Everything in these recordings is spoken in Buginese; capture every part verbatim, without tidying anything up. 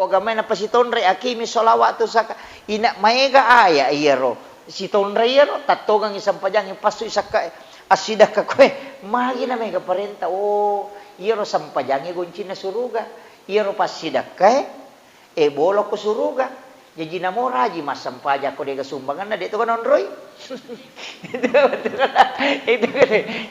Oga mai napasitonre, akimi sholawat tu saka. Ina maega aya iyaro. Sitonre iyaro, tattongengi sempajangnge, passui sakka, assidakka koe. Magi na maega parenta. Oh, iyaro sempajangnge goncinna suruga. Iyaro passidakkae, e, bolo ko suruga. Jaji namo raji massempajang ko dega sumbanganna, de to kanonroi. Itu, itu.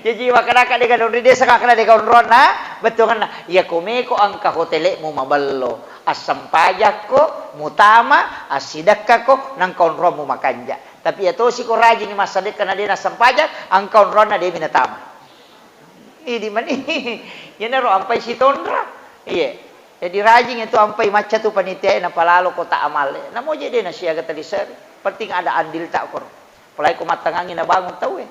Jaji makkedaka dega nonri desa, kakkeda dega onroanna, bettuanna. Iya ko meko engka hotelekmu maballo, assempajakko, mutama, assidekkako, nangka onroammu makanja. Tapi iya tosi ko rajingi massadekka na de nassempajang, engka onroanna de minatama. Idi mani. Iyanaro ampai sitonra. Iye. Jadi rajing itu ampai macca tu panitia e, napalalo kota amalle. Namo je de nasiaga taliseri. Penting ada andil tak koro. Apalagi ko mattangangi nabangun tau e.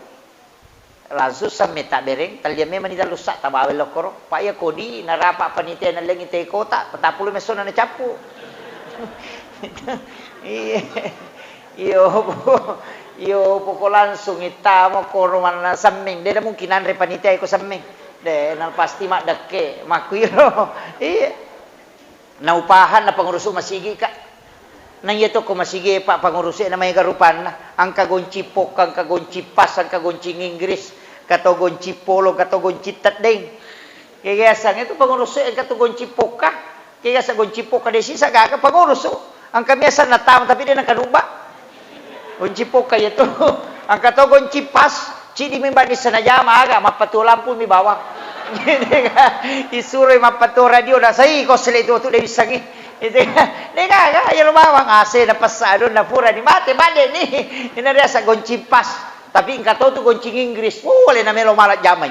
Langsung semme tabbereng, talia memang ni dalu sa tabawa lokkoro. Pak ya kodi narapa panitia nallengi te kota, patappulo mesona nacappu. Iya. Iyo, po-, iyo, poko langsung ittamo koro manna semmeng. De mungkin anre panitia iko semmeng. De, na pasti maddekke, makkuiro. Iya. Naupahan na pengurusu masigi, Kak. Na iya to ko masigi, Pak, pengurusu na maega rupanna. Engka gonci pokka, engka gonci pas, engka gonci Inggris, engka to gonci polo, engka to gonci teddeng. Kegiasang itu pengurusu engka to gonci pokka. Kega sa gonci pokka de sisa gaga pengurus tu. Engka miasa natama tapi de nengka nubba. Gonci pokka iya tu. Engka to gonci pas, cidi memang di sana jama aga, mappatuo lampu mi bawang. Isuro mappatuo radio na sai ko sele tu tu de bisangi. Itu kan. De gaga iya lo bawang ase na pessa do na pura ni mate made ni. Ina biasa gonci pas. Tapi engka to tu goncing Inggris, oh, alena melo mala jamai.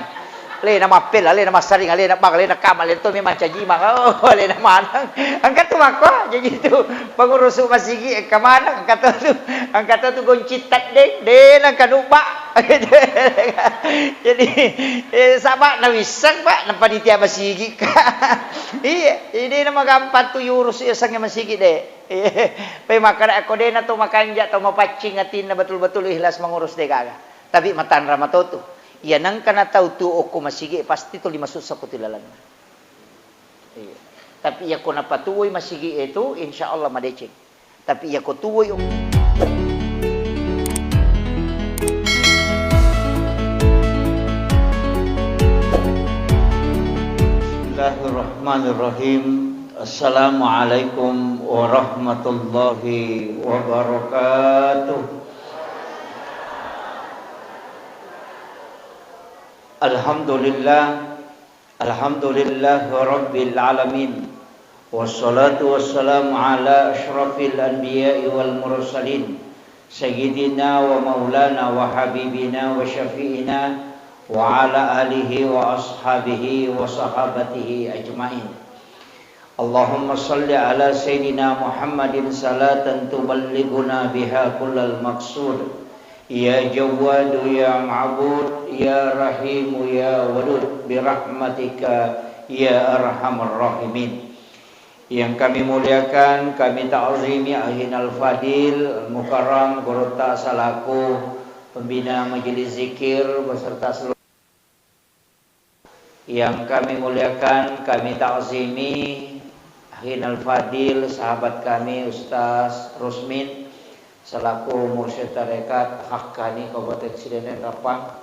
Alena mappella, alena massaring, alena bang, alena kama, alena to memang cajimang. Oh, alena maneng. Engka tu makko, jadi tu pengurusu masigi engka maneng, engka to tu, engka to tu goncing teddeng, de nengka nubba. Jadi, eh, saba na wisseng, Pak, na panitia masigi, Kak. Iya, jadi na magampang tu yurus iya sange masigi de. Pe makkeda ko de na to makanja to mapaccing atinna betul-betul ikhlas mengurus de gaga. Tapi matanra matotu. Iya nengka na tau tu okko masigi pasti tuli masussa ko tu lalenna. Iya. Tapi iya ko napatuwoi masigi e tu, insya Allah madeceng. Tapi iya ko tuwoi okko Bismillahirrahmanirrahim. Assalamualaikum warahmatullahi wabarakatuh. Alhamdulillah. Alhamdulillah rabbil alamin. Wassalatu wassalamu ala asyrafil anbiya'i wal mursalin. Sayyidina wa maulana wa habibina wa syafi'ina wa ala alihi wa ashabihi wa sahabatihi ajma'in. Allahumma salli ala sayyidina Muhammadin salatan tuballighuna biha kullal maqsud. Ya Jawwadu ya Ma'bud, ya Rahimu ya Wadud, birahmatika ya arhamar rahimin. Yang kami muliakan, kami ta'zimi Akhinal Fadil Al-Mukarram Gurutta selaku pembina majelis zikir beserta seluruh yang kami muliakan, kami ta'zimi Akhinal Fadil, sahabat kami Ustaz Rusmin selaku mursyid tarekat Haqqani Kabupaten Sidenreng Rappang.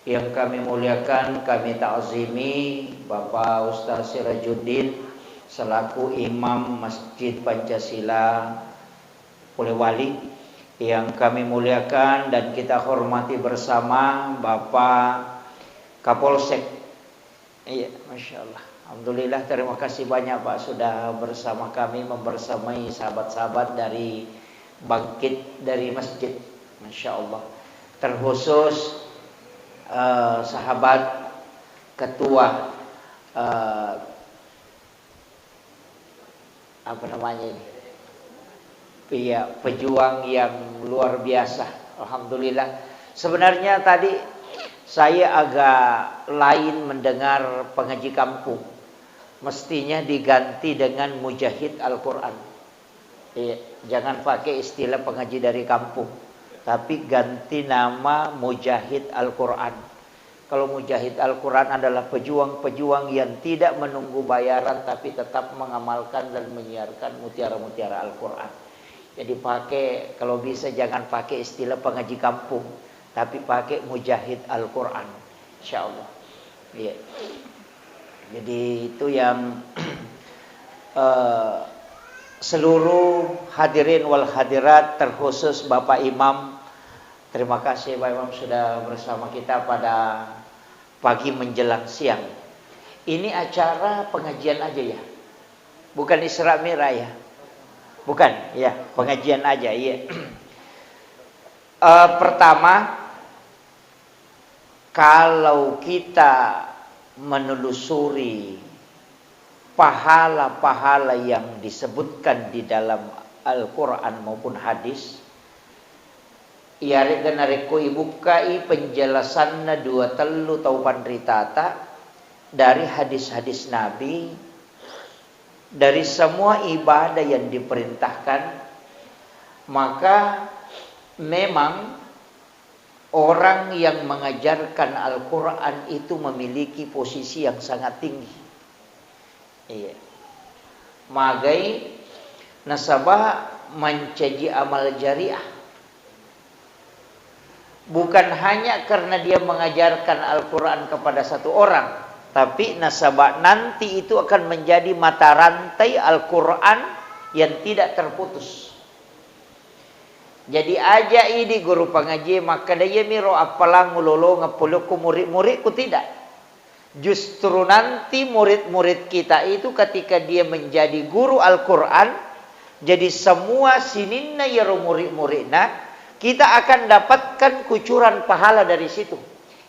Yang kami muliakan, kami ta'zimi Bapak Ustaz Sirajuddin selaku Imam Masjid Pancasila Polewali. Yang kami muliakan dan kita hormati bersama Bapak Kapolsek. Iya, Masya Allah. Alhamdulillah, terima kasih banyak Pak sudah bersama kami, membersamai sahabat-sahabat dari Bangkit dari Masjid. Masya Allah. Terkhusus eh, sahabat ketua eh, apa namanya ini? Iya, pejuang yang luar biasa. Alhamdulillah. Sebenarnya tadi saya agak lain mendengar pengaji kampung. Mestinya diganti dengan mujahid Al-Quran. Iya, jangan pakai istilah pengaji dari kampung, tapi ganti nama mujahid Al-Quran. Kalau mujahid Al-Quran adalah pejuang-pejuang yang tidak menunggu bayaran, tapi tetap mengamalkan dan menyiarkan mutiara-mutiara Al-Quran. Jadi pakai, kalau bisa jangan pakai istilah pengaji kampung, tapi pakai mujahid Al-Quran. Insya Allah. Iya. Jadi itu yang, eh, seluruh hadirin wal hadirat, terkhusus Bapak Imam. Terima kasih Bapak Imam sudah bersama kita pada pagi menjelang siang. Ini acara pengajian aja ya? Bukan Isra Mi'raj ya? Bukan, ya, pengajian aja, iya. Eh, pertama, kalau kita menelusuri pahala-pahala yang disebutkan di dalam Al-Quran maupun hadis, iyaré'ga narékko ibukkai penjelasanna dua tellu tau panritata dari hadis-hadis Nabi, dari semua ibadah yang diperintahkan, maka memang orang yang mengajarkan Al-Quran itu memiliki posisi yang sangat tinggi. Iya. Magai nasaba mancaji amal jariah. Bukan hanya karena dia mengajarkan Al-Quran kepada satu orang, tapi nasaba nanti itu akan menjadi mata rantai Al-Quran yang tidak terputus. Jadi aja idi guru pangaji makkeda, "Iyamiro appalang ulolongeng polokku murid-muridku," tidak. Justru nanti murid-murid kita itu ketika dia menjadi guru Al-Quran, jadi semua sininna iyaro murid-muridna, kita akan dapatkan kucuran pahala dari situ.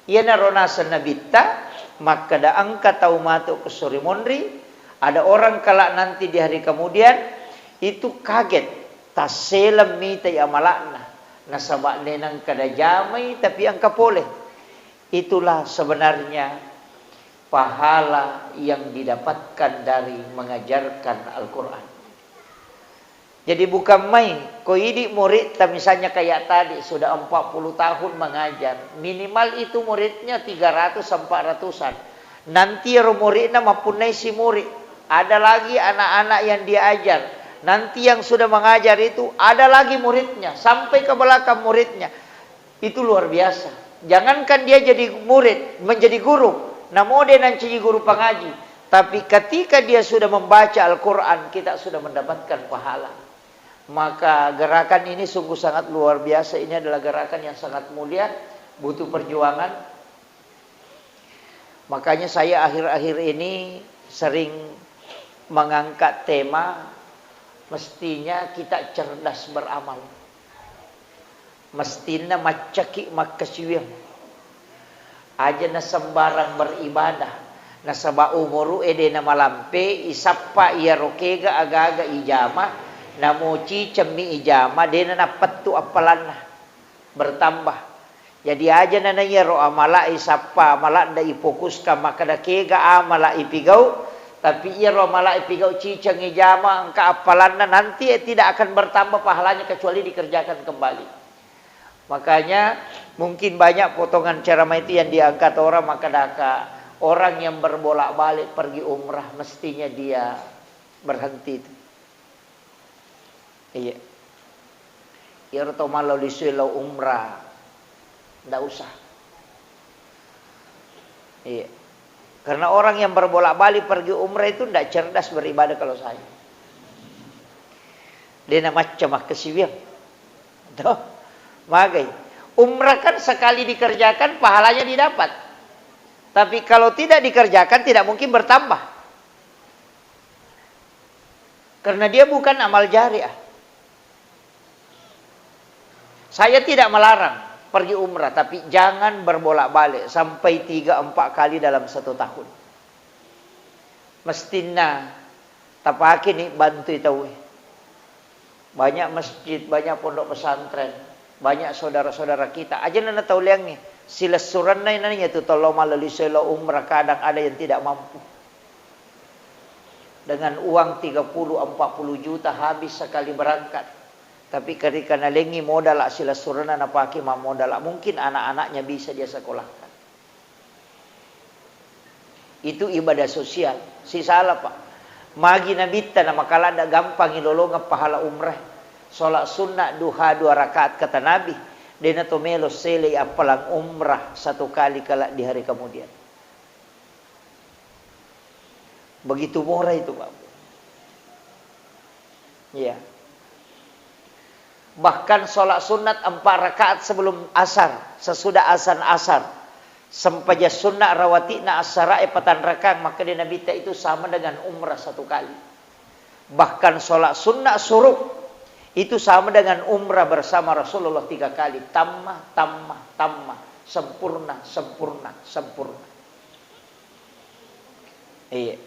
Iyanaro naseng Nabitta, makkeda engka tau matu ke sore monri, ada orang kelak nanti di hari kemudian, itu kaget, tasseleng mitai amala'na, nasaba nenang kada jamai tapi engka pole. Itulah sebenarnya pahala yang didapatkan dari mengajarkan Al-Quran. Jadi bukan main, ko idi muridta misalnya kayak tadi sudah empat puluh tahun mengajar, minimal itu muridnya tiga ratus empat ratusan. Nanti ro muridna mempunyai si murid, ada lagi anak-anak yang diajar. Nanti yang sudah mengajar itu ada lagi muridnya, sampai ke belakang muridnya. Itu luar biasa. Jangankan dia jadi murid, menjadi guru, namo de nancaji guru pangaji, tapi ketika dia sudah membaca Al-Quran, kita sudah mendapatkan pahala. Maka gerakan ini sungguh sangat luar biasa. Ini adalah gerakan yang sangat mulia, butuh perjuangan. Makanya saya akhir-akhir ini sering mengangkat tema, mestinya kita cerdas beramal. Mestinna maccaki makkasiwiang. Aja na sembarang beribadah. Nasaba umuru e de na malampe, isappa iyaro kega aga-aga ijama, namo cicemmi ijama, de na nappettu appalanna. Bertambah. Jadi aja na naiyaro amala isappa, amala nda ifokuskan makkeda kega amala ipigau, tapi iyaro amala ipigau ciceng ijama engka appalanna, nanti e tidak akan bertambah pahalanya kecuali dikerjakan kembali. Makanya mungkin banyak potongan ceramah itu yang diangkat orang, makkedaka orang yang berbolak-balik pergi umrah mestinya dia berhenti itu. Iya. Iyaro tau mallau lisui lao umrah, ndak usah. Iya. Karena orang yang berbolak-balik pergi umrah itu ndak cerdas beribadah kalau saya. De na macca makkasiwiang. Toh, magai. Umrah kan sekali dikerjakan pahalanya didapat. Tapi kalau tidak dikerjakan tidak mungkin bertambah. Karena dia bukan amal jariah. Saya tidak melarang pergi umrah, tapi jangan berbolak-balik sampai tiga empat kali dalam satu tahun. Mestinna tapakeni bantui tauwe. Banyak masjid, banyak pondok pesantren, banyak saudara-saudara kita. Aja na tau liangngi, silessurenna nani tu tollo mallelisoi lo umrah, kadang ada yang tidak mampu. Dengan uang tiga puluh empat puluh juta habis sekali berangkat. Tapi ketika nalengi modal silessurenna napake mammodal, mungkin anak-anaknya bisa dia sekolahkan. Itu ibadah sosial. Sisala, Pak. Magi Nabitta na makaladda gampangi lolongeng pahala umrah. Sholat sunnah duha dua rakaat kata Nabi, dena to melo selei appalang umrah satu kali kelak di hari kemudian. Begitu murah itu, Pak. Iya. Bahkan sholat sunat empat rakaat sebelum asar, sesudah azan asar. Sempajang sunnah rawati'na assara'e patang rakaat, maka di Nabitta itu sama dengan umrah satu kali. Bahkan sholat sunnah syuruk itu sama dengan umrah bersama Rasulullah tiga kali. Tamma, tamma, tamma. Sempurna, sempurna, sempurna. Iya.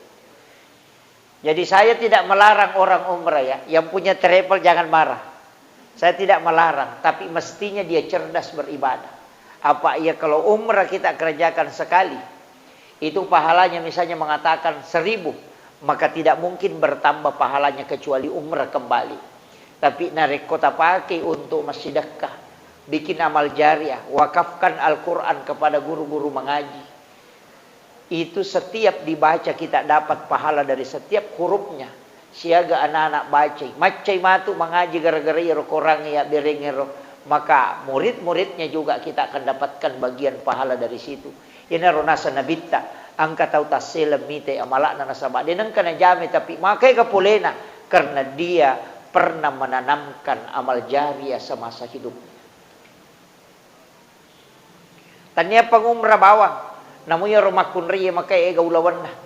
Jadi saya tidak melarang orang umrah ya. Yang punya travel jangan marah. Saya tidak melarang, tapi mestinya dia cerdas beribadah. Apa iya kalau umrah kita kerjakan sekali, itu pahalanya misalnya mengatakan seribu, maka tidak mungkin bertambah pahalanya kecuali umrah kembali. Tapi narekko tapake untuk massidekka, bikin amal jariah, wakafkan Al-Quran kepada guru-guru mengaji, itu setiap dibaca kita dapat pahala dari setiap hurufnya. Siaga anak-anak bacai, maccai matu mangaji gara-gara iyaro Quran iya berengero, maka murid-muridnya juga kita akan dapatkan bagian pahala dari situ. Iyanaro naseng Nabitta, engka tau tasseleng mitai amala'na nasaba de nengka najame, tapi makai ga polena karena dia pernah menanamkan amal jariah semasa hidupnya. Tania pangumra bawang, namu iyaro makkunrai makai ega ulawenna.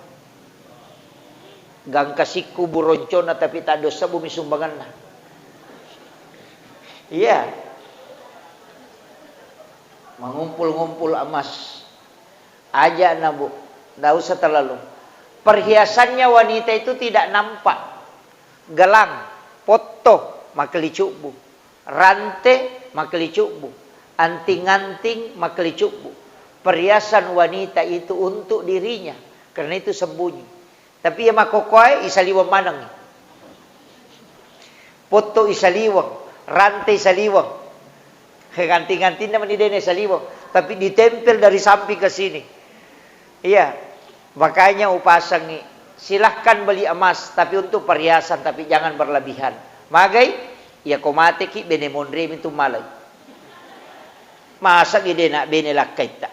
Gangka sikku buroncona tapi taddo sebbu mi sumbanganna. Iya. Mengumpul-ngumpul emas. Aja na, Bu. Ndak usah terlalu. Perhiasannya wanita itu tidak nampak. Gelang, potto, makkelicubbu. Rante, makkelicubbu. Anting-anting, makkelicubbu. Perhiasan wanita itu untuk dirinya, karena itu sembunyi. Tapi iya makkokkoe isaliweng manengngi. Potto isaliweng, rante isaliweng. He, anting-antingna meni dena isaliweng, tapi ditempel dari samping ke sini. Iya, makanya upasangi, silahkan beli emas, tapi untuk perhiasan, tapi jangan berlebihan. Magai, iya ko mateki bene monremi tu malai. Masa gede nak bene lakkaitta.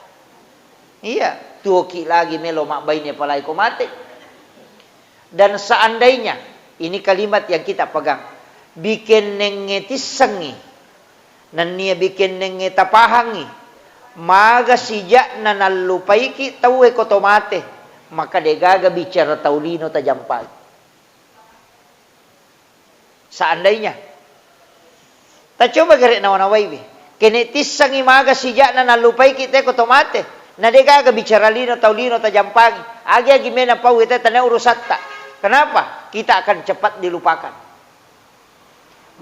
Iya, tuoki lagi melo mabbaine apalagi ko mate. Dan seandainya, ini kalimat yang kita pegang, bikennengnge tissengngi, nennia bikennengnge tapahangngi, maga sija'na nallupaiki tauwe ko to mate, maka degaga bicara tau lino tajampai. Seandainya. Tacoba gare nawa-nawaiwi. Kene tissangi maga sija'na nallupaiki te ko to mate. Na degaga bicara lino tau lino tajampangi. Agi-agi mena pau te tania urusatta. Kenapa? Kita akan cepat dilupakan.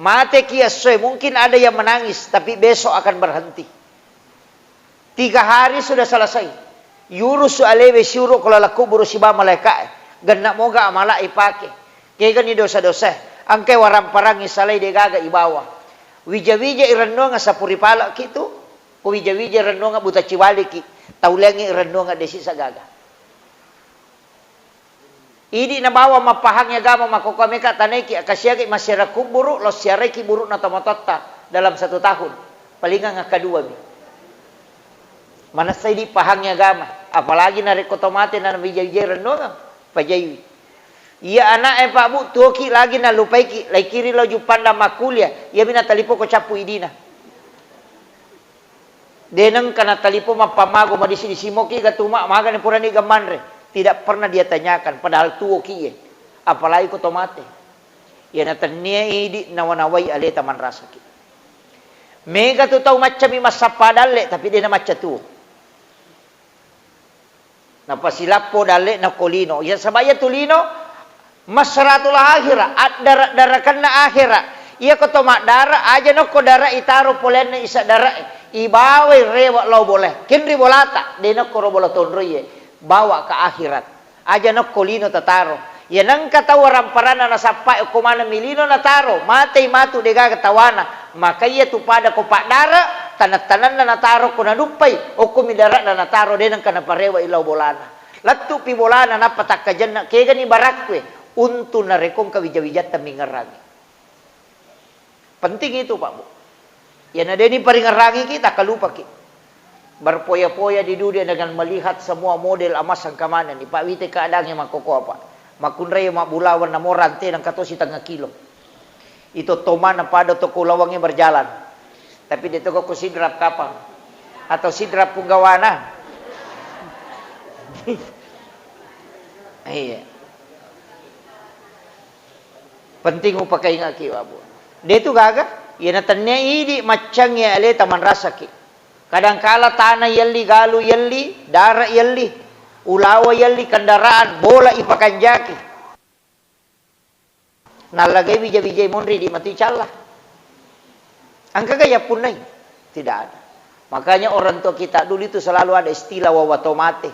Mateki essoe, mungkin ada yang menangis, tapi besok akan berhenti. Tiga hari sudah selesai. Yurusu alewe siuro ko laleng kuburu siba malaeka'e. Genna moga amala ipake. Kegani dosa-dosa. Engkai waramparang isalai degaga ibawa. Wija-wija irennuang sapuri palaki tu. Ko wija-wija irennuang buta ciwaliki. Taulengi irennuang desi sagaga. Idi nabawa mappahangi agama makkokkoe meka tanaiki, akasiagi massiara kubburu, lo siaraiki buru'na tomatoatta dalam satu tahun. Palingang akkaduami. Manessa idi pahangi agama, apalagi narekko to mate na wija-wijai rennuangeng, pajaiwi. Iya ana'e Pak Bu, tuoki lagi nalupaiki, laikiri lo Juppandang makkulia, iyami natalipoko cappu idina. De nengka natalipong mappammago madisi-disi moki gatuma magani purani gamanre. Tidak pernah dia tanyakan, padahal tuoki ye. Apalagi ko to mate. Iya natennia idi nawa-nawai aleta manrasaki. Mega tu tau maccami massappa dalle, tapi de namacca tuo. Napasilappo dalle'na ko lino. Iya, saba iyatu lino masratul akhirah, addara-darakenna akhirah. Iya ko to maddara, aja nokko dara itaro polenna isa dara, ibawai rewe lao bola. Kenri bolata, de nokko ro bola tonroiye, bawa ke akhirat. Aja nokko lino tataro. Iya nengka tau waramparanna nasappae okko maneng mi lino nataro, matei matu degaga tawana. Maka iyatu pada ko paddara, taneng-tanenna nataro ko naduppai, okko mi dara'na nataro, de nengka naparewa ilau bolana. Lettu'pi bolana nappa takkajenna, kegani barakkue, untu narekko engka wija-wijatta mingerangi. Penting itu, Pak, Bu. Iyana de'ni paringerangiki, takkalupaki. Berpoya-poya di dunia dengan melihat semua model emas engka manenni. Pak, wite keadaannya makkokoa, Pak. Makkunrai mabbulawang namo rante nengka to sitengah kilo. Itu tomana pada toko lawangnge berjalan. Tapi de' toko ko sidrap kapang. Atau sidrap punggawana. Iya. Penting upakaingaki, Pak, Bu. De' tu gaga, iyana tennia idi maccangngi aleta manrasaki. Kadangkala tana yelli, galu yelli, dara yelli, ulawa yelli, kendaraan, bola ipakanjaki. Nallagai wija-wijai monri di matu icalla. Engkaga yappunnai? Tidak ada. Makanya orang tua kita dulu itu selalu ada istilah wawa to mate.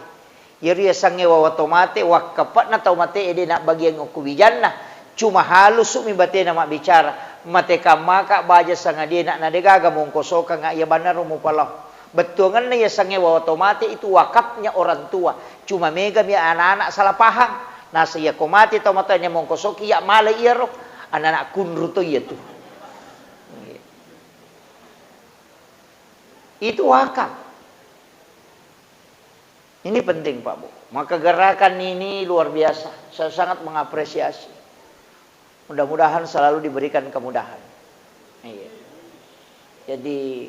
Iyaro yasengnge wawa to mate, wakkape'na tau mate ede nabbagiang okko wijanna. Cuma halusu'mi batena mabbicara. Mate kammaka baja sangadie na, na degaga mongkosokanga iya bannaro mupalao. Bettuangenna yasengnge wawa to mate itu wakafnya orang tua. Cuma megami anak-anak salah paham. Nasa iyako mate tau matoa mongkosoki iya male iyaro. Anak-anak kunru to iyatu. Itu wakaf. Ini penting, Pak, Bu. Maka gerakan ini luar biasa. Saya sangat mengapresiasi. Mudah-mudahan selalu diberikan kemudahan. Iya. Jadi,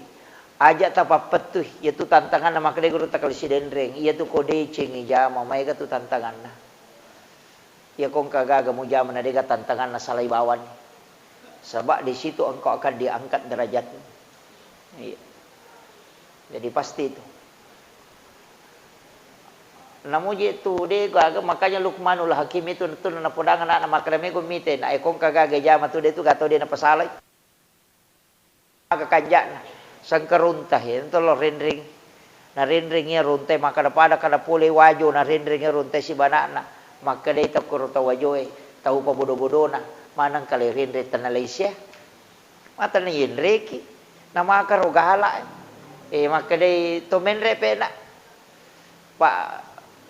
aja tapappettui, iyatu tantanganna makkeda guru takali sidenreng, iyatu ko decengi jama, maega tu tantanganna. Iyako engka gaga mujama na dega tantanganna salai bawani. Sebab di situ engkau akan diangkat derajatmu. Iya. Jadi pasti itu. Namuji tu de gaga, makanya Luqmanul Hakim itu tu napodang anakna makkeda mego mite na, eko engka gaga jama tu de tu gato de napasalai. Aga kanja'na, sengkarunta, iyatu lo renreng. Narenreng iyaro untae makkada-pada kada pole wajo, narenreng iyaro untae sibana'na. Makkedai takkuro tau wajoe, tau pabodo-bodona, maneng kale renreng tenna laisia. Mata nayenreki, namakaro gala. Eh, makkedai to menre pena. Pa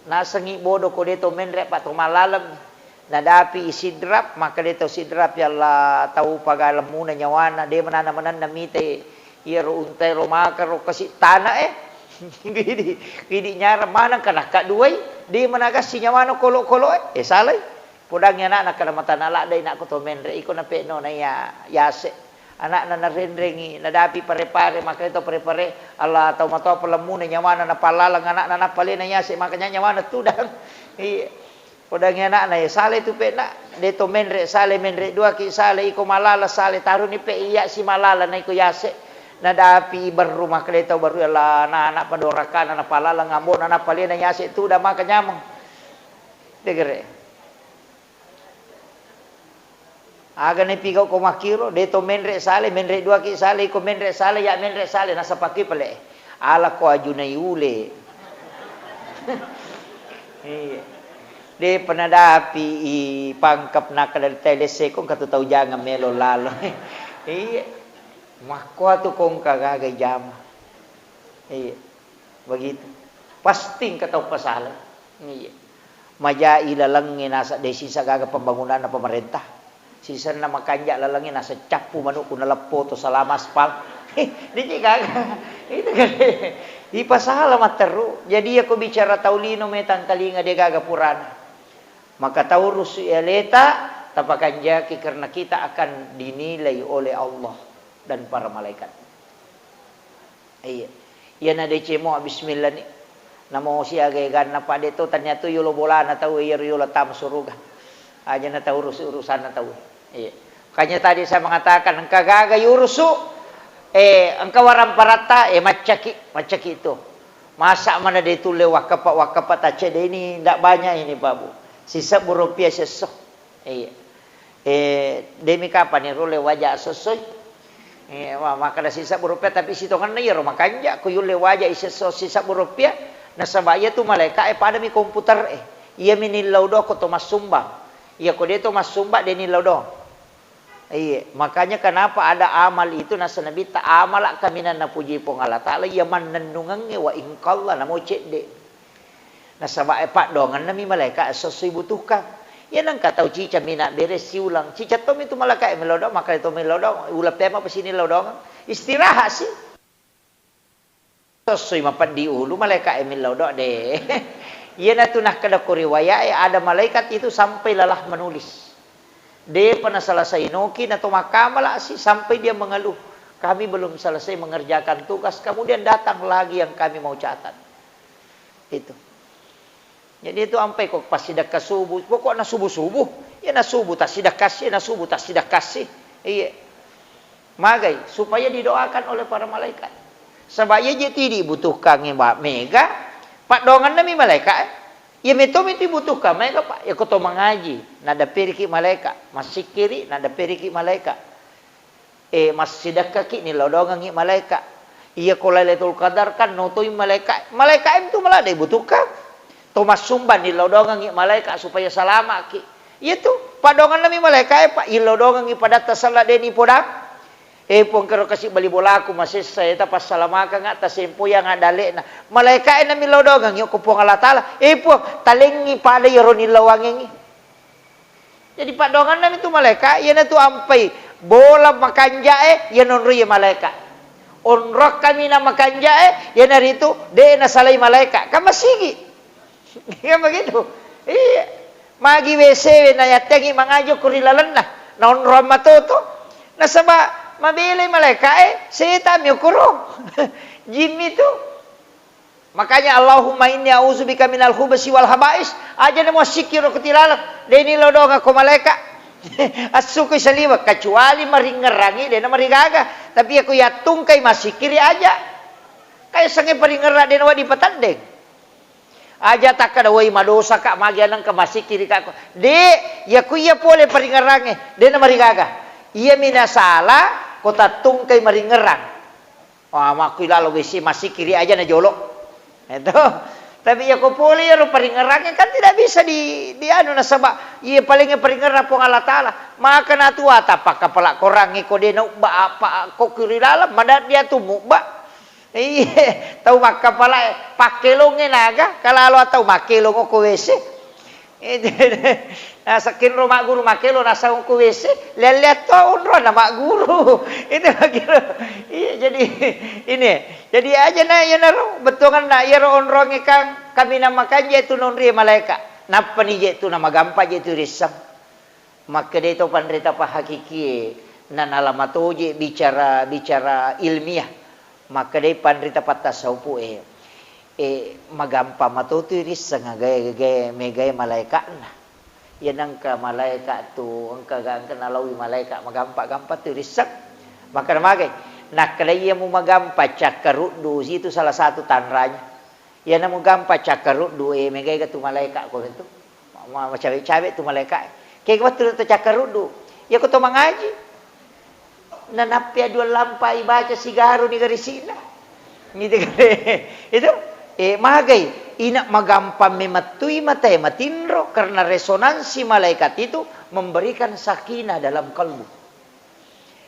nasengngi bodo ko de to menre, pa to mallaleng. Nadapi i Sidrap, makkeda to Sidrap, "Ya Allah, tau pagalemmuna nyawana, de manana manenna mite iyaro untae ro makaro kasi tana e." Idi, idi nyarang maneng kanakka duai, de managassi nyawana kolo-kolo e. Eh, salai. Podangngi anakna kada matana ladde inakku to menre, iko nape'no na iya yase. Anakna narenrengi, nadapi pare-pare, makanya to pare-pare, Allah tau matoa palemmuna nyawana napallaleng anakna napalena yase, makanya nyawana tudang. Iya. Podangngi anakna, ya sale tu pe'na, de to menre sale, menre duaki sale, iko malala sale, taruni pe iya si malala na iko yase. Nadapi berru, makanya tau berru, Allah, na anak padorakana napallaleng ambona napalena yase tudang maka nyameng. Degere. Aga napigau ko makkiro, de to menre sale, menre duaki sale, iko menre sale, ya menre sale, nasapaki pale. Ala ko ajunai ule. Iya. De penadapi i pangkap nakada telese ko katu tau jangan melo lalo. Iya. Makko tu kongka gaga jama. Iya. Begitu. Pasti engka tau pasala. Iya. Majai lalengnge naseng de sisa gaga pembangunanna pemerintah. Sisenna makanja lalengnge naseng cappu manukku naleppo to salama aspal. Diji gaga. Itu kan. Ipasala matteru. Jadi iyako bicara tau lino metang kalinga de gaga purana. Maka taurusu aleta tapakanjaki karena kita akan dinilai oleh Allah dan para malaikat. Iya. Iyana deceng mo bismillah ni. Namo siaga eganna, Pak, de to tania tu yolo bolana tau, iyaro yolo tama suruga. Aja na tau urus-, urusanna tau. Iya. Makanya tadi saya mengatakan, engka gaga yurusu, eh, engka waramparatta, eh, maccaki, maccaki itu. Masa mana de tulle wakkapa, wakkapa taccedde ini, ndak banyak ini, Pak, Bu. Sisebbu rupiah sesso. Iya. Eh, demi kapani rulle waja sossoi. Eh, wa-, makkada sisebbu rupiah, tapi sitongenna iyaro makanja ko yulle waja isesso sisebbu rupiah, nasaba iya tu malaika e padami komputer e. Iyami nillau do ko to massumbang. Iya ko de to massumbang de nillau do. Iya, makanya kenapa ada amal itu nasa Nabitta, amala kaminang napuji Puang Allah Taala, iya mannennungengnge wa ingkalla namo cedde. Nasaba e paddoangenna mi malaeka esso-esso ibutuhkang. Iya nengka tau cica mina bere siulang. Cica tommi tu malaeka e mellau doang, makkeda to mellau doang, uleng pema pesini lau doang. Istirahat si. Esso-esso i mapeddi ulu malaeka e mellau doang de. Iyanatu nakkeda ko riwaya e ada malaikat itu sampai lelah menulis. Depa naselesai noki nato makkamala si sampai dia mengeluh, "Kami belum selesai mengerjakan tugas, kemudian datang lagi yang kami mau catat." Itu. Jadi itu ampai ko passidekka subuh, pokokna subuh-subuh, ya na subuh tassidekka si, na subuh tassidekka si. Iya. Magai, supaya didoakan oleh para malaikat. Saba iya je tu dibutuhkangngi ba-, mega, paddoangenna mi malaeka e. Iya meto mi tu dibutuhkan mega, Pak. Ya ko to mangaji, nadapperiki malaeka, massikkiri, nadapperiki malaeka. Eh, massidekkaki, nillau doangengngi malaeka. Iya ko Lailatul Qadar kan notoi malaeka. Malaeka e tu malah de butuhkan. To massumba nillau doangengngi malaeka supaya salamaki. Iya tu, paddoangenna mi malaeka e, Pak. Illau doangengngi padatta sella de ni podang. Eh, Puang, kero kasi bali bolaku masessa, eta passalamakanga, tasempoyanga dalle'na. Malaeka e namillau doangengngi ko Puang Allah Taala. Eh, Puang, talengngi pada iyaro nillauangengngi. Jadi paddoangenna mi tu malaeka, iyanatu ampai bola makanja e, iya nonroi malaeka. Onrong kaminang makanja e, iyanaritu de nasalai malaeka. Kan masigi. Kan begitu? Iya. Magi W C we nayattengngi mangaji ko ri lalenna. Naonrong matoto. Nasaba mabelai malaeka e, setan mi okoro. Jimmi tu. Makanya, "Allahumma inni a'udzubika minal khubsi wal khaba'is." Aja namo sikkiro ko tilaleng. De nillau doangeng ko malaeka. Assukui saliweng, kecuali maringngerangngi de namarigaga. Tapi iya ko yattungkai massikkiri aja. Kaya sengnge paringngerang de nawedding pateddeng. Aja takkeda, "Woi, madosaka, magi anengka massikkirika ko." De, iya ko iya pole paringngerangnge, de namarigaga. Iya mi nasala ko tattungkai maringngerang. Wah, makkui lalo W C massikkiri aja na jolo. Itu. Tapi iya ko pole iyaro paringngerangnge kan tidak bisa di, di anu nasaba iya paling paringngerang Puang Allah Taala. Maka natua tapakka pala korangnge ko de naubba apa ko kiri laleng mada dia tu mubba. Iya, tau makkapala e, pakkelongnge naga, kalalo tau makkelong ko W C. Nasekkenro magguru makkelo nasang ko W C, lea-lea to onronna magguru. Itu makkelo. Iya, jadi ini. Jadi aja na iyanaro bettuangenna iyaro onrongnge kan kaminang makanja tu nonri malaeka. Nappani je tu namagampa je tu risseng. Makkedai to panrita pahakikie, nanala matoje bicara, bicara ilmiah. Makkedai panrita pattasaupu e, e, magampa matotu risseng agae, agae megae malaeka'na. Iya nengka malaeka tu, engka ga, engka nalaui malaeka magampa-gampa tu risseng. Makkeda magai, nakkeda iya mu magampa cakkaruddu, situ salah satu tanranya. Iyana mugampa cakkaruddu e, megaega tu malaeka ko tu. Ma-, ma-, macawe-cawe tu malaeka. Kega wettu to cakkaruddu. Iya ko to mangaji. Nanappi aduang lampa ibaca sigaruni garisi'na. Ngitu kale. Itu, eh, magai. Ina magampa memettui matae matinro karena resonansi malaikat itu memberikan sakinah dalam kalbu.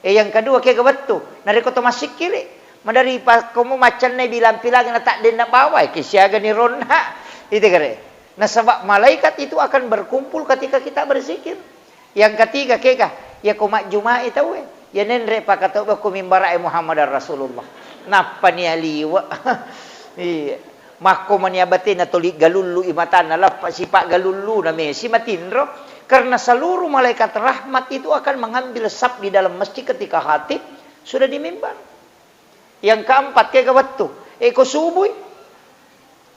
Eh, yang kedua, kega wettu, narekko to massikkiri, madari pakkomu maccennai bilang-pilangi na taddenna bawai, ke siagani ronna. Itu kare. Nasaba malaikat itu akan berkumpul ketika kita berzikir. Yang ketiga, kega, ya ko majjumai tauwe, ya nenre pakatau ko mimbara e Muhammadar Rasulullah. Nappa nia liwe. Iya. Makko mania batena toli galullu i matanna, lappa sipa galullu na mesi matinro, karena seluruh malaikat rahmat itu akan mengambil saf di dalam masjid ketika khatib sudah di mimbar. Yang keempat, kega wettu, e ko subui.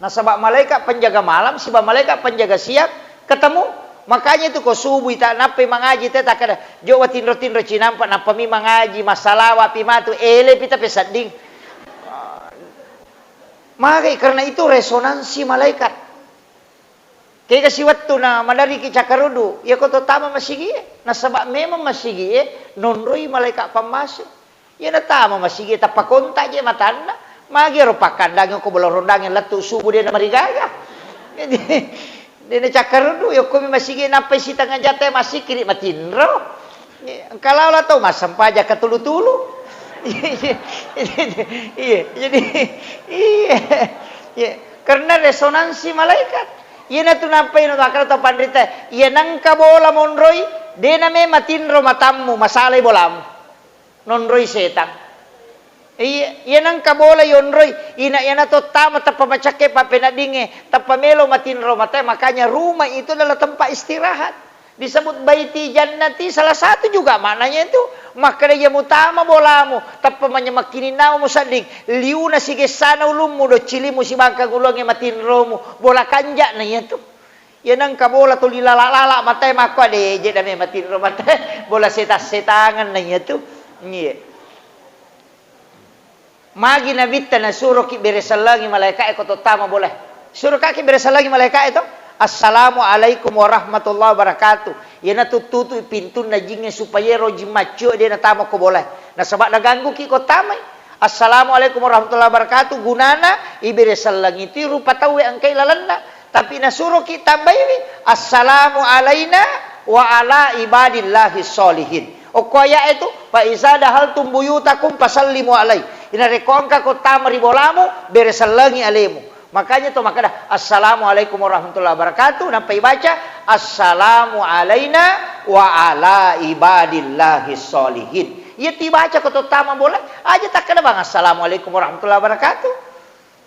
Nasaba malaikat penjaga malam siba malaikat penjaga siang ketemu. Makanya itu ko subui tak nappai mangaji te takkeda, jo watinro-tinro cinampa nappa mi mangaji, massalawa pi matu, ele pi tapi sedding. Magai, karena itu resonansi malaikat. Kega siwettu na madariki cakkaruddu, iya ko to tama masigi e, nasaba memang masigi e nonroi malaikat pammase. Iya na tama masigi e tappa kontak je matanna, magi ero pakkandangi ko bolorondang lettu subuh de na marigaga. Jadi, de na cakkaruddu, yokko mi masigi e nappai sitengah jam te massikkiri matinro. Iya, engka lalo tau massempajang katulu-tulu. Iya, iya, iya, iya, jadi, iya, iya. Karena resonansi malaikat. Iyanatu nappai na makkeda to panrita, iya nengka bola monroi, de' name matinro matammu, masalai bolamu. Nonroi setang. Iya, iya nengka bola yonroi, ina iyana to tama tappa macakke pappeneddingnge, tappa melo matinro matae, makanya rumah itu adalah tempat istirahat. Disebut baiti jannati, salah satu juga maknanya itu. Makkeda iya mutama bolamu, tappa manyamekkininnamu musedding, liuna sigessana ulummu, doccilimu sibangkang ulungnge matinromu, bola kanja'na iyatu. Iya nengka bola tuli lala-lala matae makko ade je dame matinro matae, bola setang-setangan na iyatu. Iya. Magi Nabitta nasuroki beresellengi malaeka'e ko tottama bolae. Surokaki beresellengi malaeka'e to. Assalamualaikum warahmatullahi wabarakatuh. Iyana tuttutu pintunna jingnge supaya ero jing maccio de natama ko bolae. Nasaba nagangguki ko tamai. Assalamualaikum warahmatullahi wabarakatuh. Gunana iberesellengi tu rupa tauwe engkai lalenna. Tapi nasuroki tambaiwi, "Assalamu alaina wa ala ibadillahi sholihin." Okko aya'e tu, "Fa iza dahaltum buyutakum fasallimu alai." Inarekko engka ko tama ri bolamu, beresellengi alemu. Makanya to makkeda, "Assalamualaikum warahmatullahi wabarakatuh." Nappa ibaca, "Assalamu alaina wa ala ibadillahi sholihin." Iya tibaca ko to tama bola, aja takkeda bang, "Assalamualaikum warahmatullahi wabarakatuh."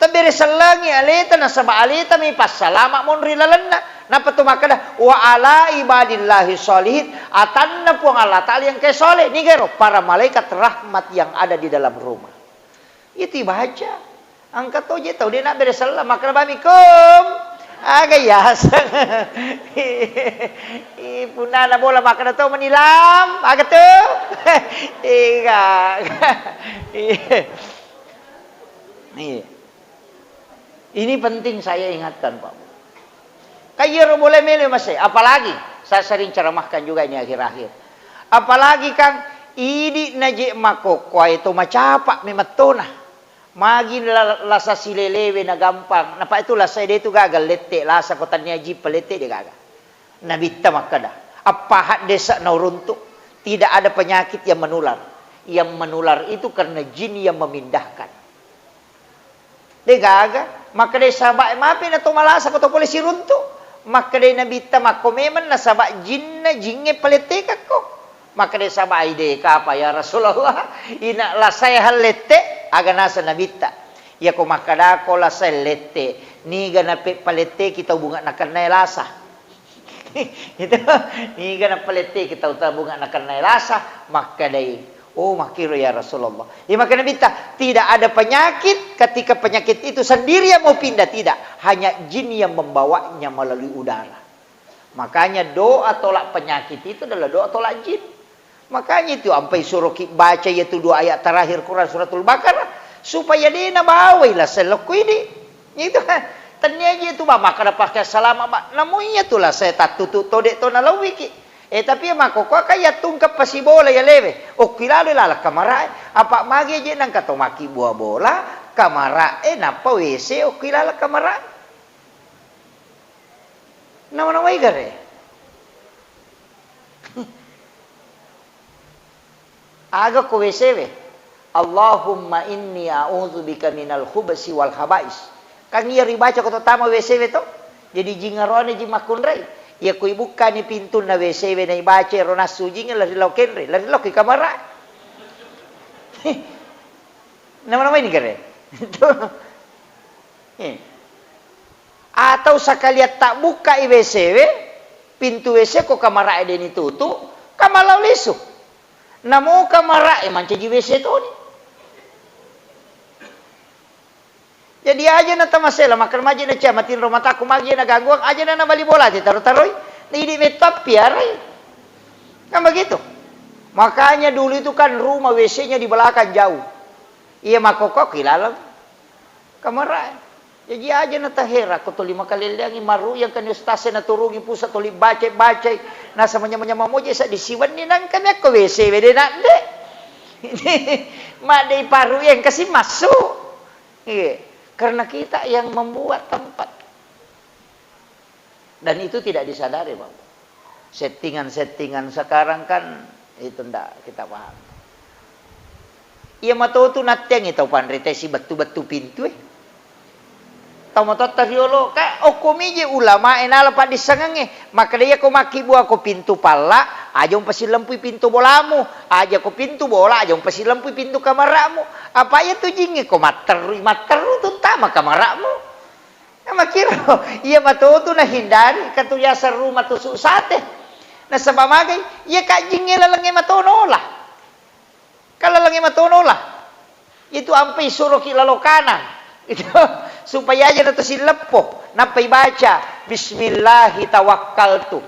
Tabberesellengi aleta, nasaba aleta mi passalama monri lalenna. Nappa tu makkeda, "Wa ala ibadillahi sholihin." Atanna Puang Allah Ta'ala yang engkae soleh. Nigero? Para malaikat rahmat yang ada di dalam rumah. Itu baca. Engka to je tau de nabbereselleng. Makkeda bami, "Kum." Aga yaseng. Ih, punna na bola makkeda to menilam. Aga tu? Iga. Iya. Iya. Ini penting saya ingatkan, Pak. Kayyero boleh mele masai, apalagi saya sering ceramahkan juga ini akhir-akhir. Apalagi, Kang, idi naje makokkoe to macapa memettona. Magi la-, lasa silelewe na gampang. Napa itu lasa de tu gaga lette, lasa ko tania jipa lette de gaga. Nabitta makkeda, "Appaha desa nauruntuk, tidak ada penyakit yang menular. Yang menular itu karena jin yang memindahkan." De gaga, makkeda sahabat, "Mapi na to malasa ko to pole siruntuk?" Makkeda Nabitta, "Makko memang nasaba jinna jingnge palettekakko." Makkeda sahabat, "Ai de kapa ya Rasulullah, ina lasae hallette." Aga nasa Nabitta, "Iyako makkedako lasae lette, niga nape paletteki tau bunga nakennae lasa?" Itu, niga napaletteki tau tabunga nakennae lasa, makkedai, "Oh, makkiro ya Rasulullah." Iya makkeda Nabitta, "Tidak ada penyakit ketika penyakit itu sendiri yang mau pindah, tidak. Hanya jin yang membawanya melalui udara." Makanya doa tolak penyakit itu adalah doa tolak jin. Makanya itu ampai suroki baca iyatu dua ayat terakhir Quran Suratul Baqarah supaya de nabawai lasa lokko idi. Itu kan. Tennia ji itu ba makkeda pake salama ba. Namu iyatu lasa tattutu to de to nalauwiki. Eh, tapi iya makkokkoe kan yattungka pasibola iya lewe. Okki lalo laleng kamarae. Apa magi je nangka to maki bua bola, kamarae nappa W C okki laleng kamarae. Nama-namai gare. Aga ko W C we? "Allahumma inni a'udzubika minal khubsi wal khaba'is." Kan iya ribaca ko to tama W C we to? Jadi jingarone ji makkunrai. Iya ko ibukkani pintunna W C we na ibaca ero nassu jinge lari lao kenre, lari lao ki kamara. Nama-namai ni gare. Eh. Atau sakalian tabbukkai W C we, pintu W C ko kamara'e deni tutu, kamalao lisu. Namo kamara'e mancaji W C toni. Jadi aja na tamasela, makkeda maji na cia matinro mataku magi na gangguang, aja na nabali bola ti taro-taroi. Idi metto appiarai. Kan begitu. Makanya dulu itu kan rumah W C-nya di belakang jauh. Iya makkokko ki laleng. Kamara'e. Jaji aja na tahera ko tuli makalelleangi maru yang kani ustaz e naturungi pusa tuli baca-bacai nasa manya-manya mamoje sa disiwenni nangka mi akko W C we de nadde. Madde iparu yang kasi masuk. Iya. Karena kita yang membuat tempat. Dan itu tidak disadari, Bapak. Settingan-settingan sekarang kan itu ndak kita paham. Iya matotu natteangngi tau panrita sibettu-bettu pintu e. Tau matotta riolo, ka okko mije ulamae nala paddissengengnge. Makkeda, iya ko makkibua ko pintu palla, aja umpasilempui pintu bolamu. Aja ko pintu bola, aja umpasilempui pintu kamara'mu. Apa iya tu jingnge ko matterrui, matterru tu tama kamara'mu. Nah, makkiro, iya matotu nahindari, katu yaseng ruma tusuk sate. Nasaba magai, iya kajjingnge lalengnge matono lah. Kan lalengnge matono lah. Itu ampe isuroki lalo kanang. Itu supaya aja nato silleppo. Nappa ibaca, "Bismillahi tawakkaltu."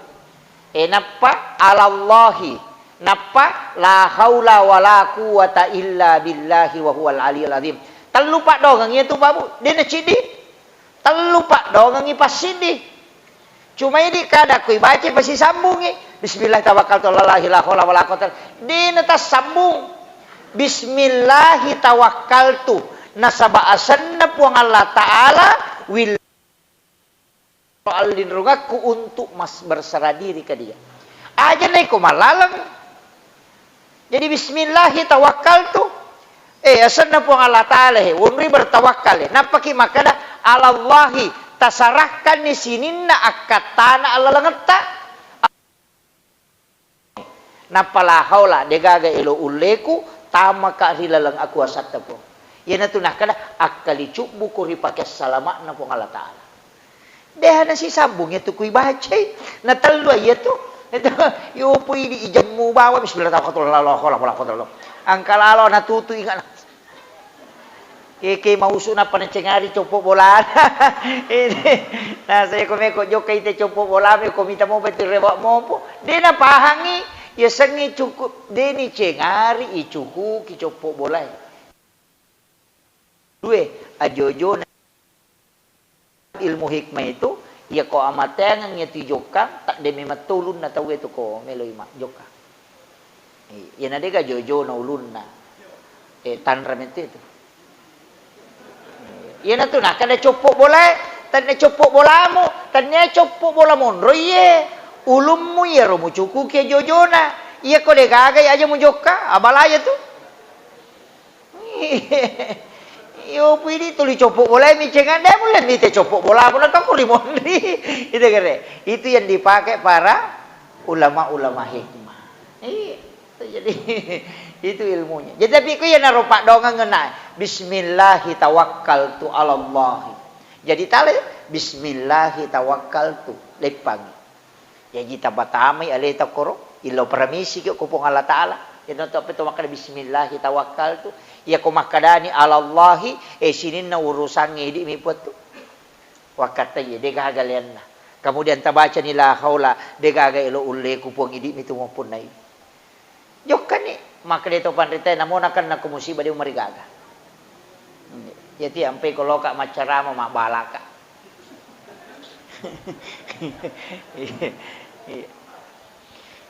Eh, nappa alallahi. Nappa la haula wala quwwata illa billahi wa huwal aliyul azim. Tellu paddoangeng iya tu, Pak Bu. Dena ciddi. Tellu paddoangengngi passiddi. Cuma idi kada ko ibacai pasisambungngi. Bismillah tawakkaltu alallahi la haula wala quwwata. Dena tassambung. Bismillahi tawakkaltu. Nasaba asenna Puang Allah Ta'ala will allinrungakku untuk mas-, berserah diri ke Dia. Aja naiko malaleng. Jadi, "Bismillahi tawakkaltu." Eh, asenna Puang Allah Ta'ala he, wonri bertawakkal he. Nappaki makkeda, "Alallahi," tasarahkanni sininna akkattana allalengetta. Nappa la haula, degaga elo ulleku tamaka ri laleng akuasatta, Puang. Iyanatu nakkeda, akkalicubbuku ri pake salama'na Puang Allah Ta'ala. Deha nasisambung iyatu kui bacai, natellu iyatu. Itu, yopo idi ijemmu bawang, bismillah tawakkaltu, la haula wala quwwata illa billah. Angka lalo natutu ingana. Keke mausu nappa nacengari coppo bolana. Ini, naseko meko jokka ite coppo bolame, ko mita mopa itu rewa mopo. De napahangi, yasengnge cukup, de nicengari icukuki coppo bolae. Due, ajo-ojona ilmu hikmah itu, iya ko amateangeng iya tu ijokkang, tadde memang to ulunna tauwe tu ko meloi majjokka. Iya, na dega jo-jona ulunna. Eh, tanra mette itu. Iyanatu nakkeda coppo bolae, tannia coppo bolamu, tannia coppo bola monro iye, ulummu iyaro mucukuki ajo-ojona. Iya ko degaga aja mujokka, abala iya tu. Iyo, pui di tuli coppo bolae micengeng, de mulle mite coppo bola, pun engka ko rimonri. Itu kere. Itu yang dipakai para ulama-ulama hikmah. Iya, jadi itu ilmunya. Jadi, tapi ku iya naro paddoangeng ngena, "Bismillahi tawakkaltu alallahi." Jadi tale, "Bismillahi tawakkaltu." Leppangi. Jaji tapatamai aleta koro, illau paramisiki ko Puang Allah Ta'ala. Iyanatu appa to makkeda, "Bismillahi tawakkaltu." Iya ko makkedani, "Alallahi," eh, sininna urusangnge idi mi Puang tu. Wakkattai, degaga leanna. Kemudian tabacani, "La haula," degaga elo ulleku Puang, idi mi tu mappunnai. Jokkani, makkeda to panritae, namo nakenna ko musibah de umarigaga. Jadi ampai ko loka maccarama mabbalaka. Iya.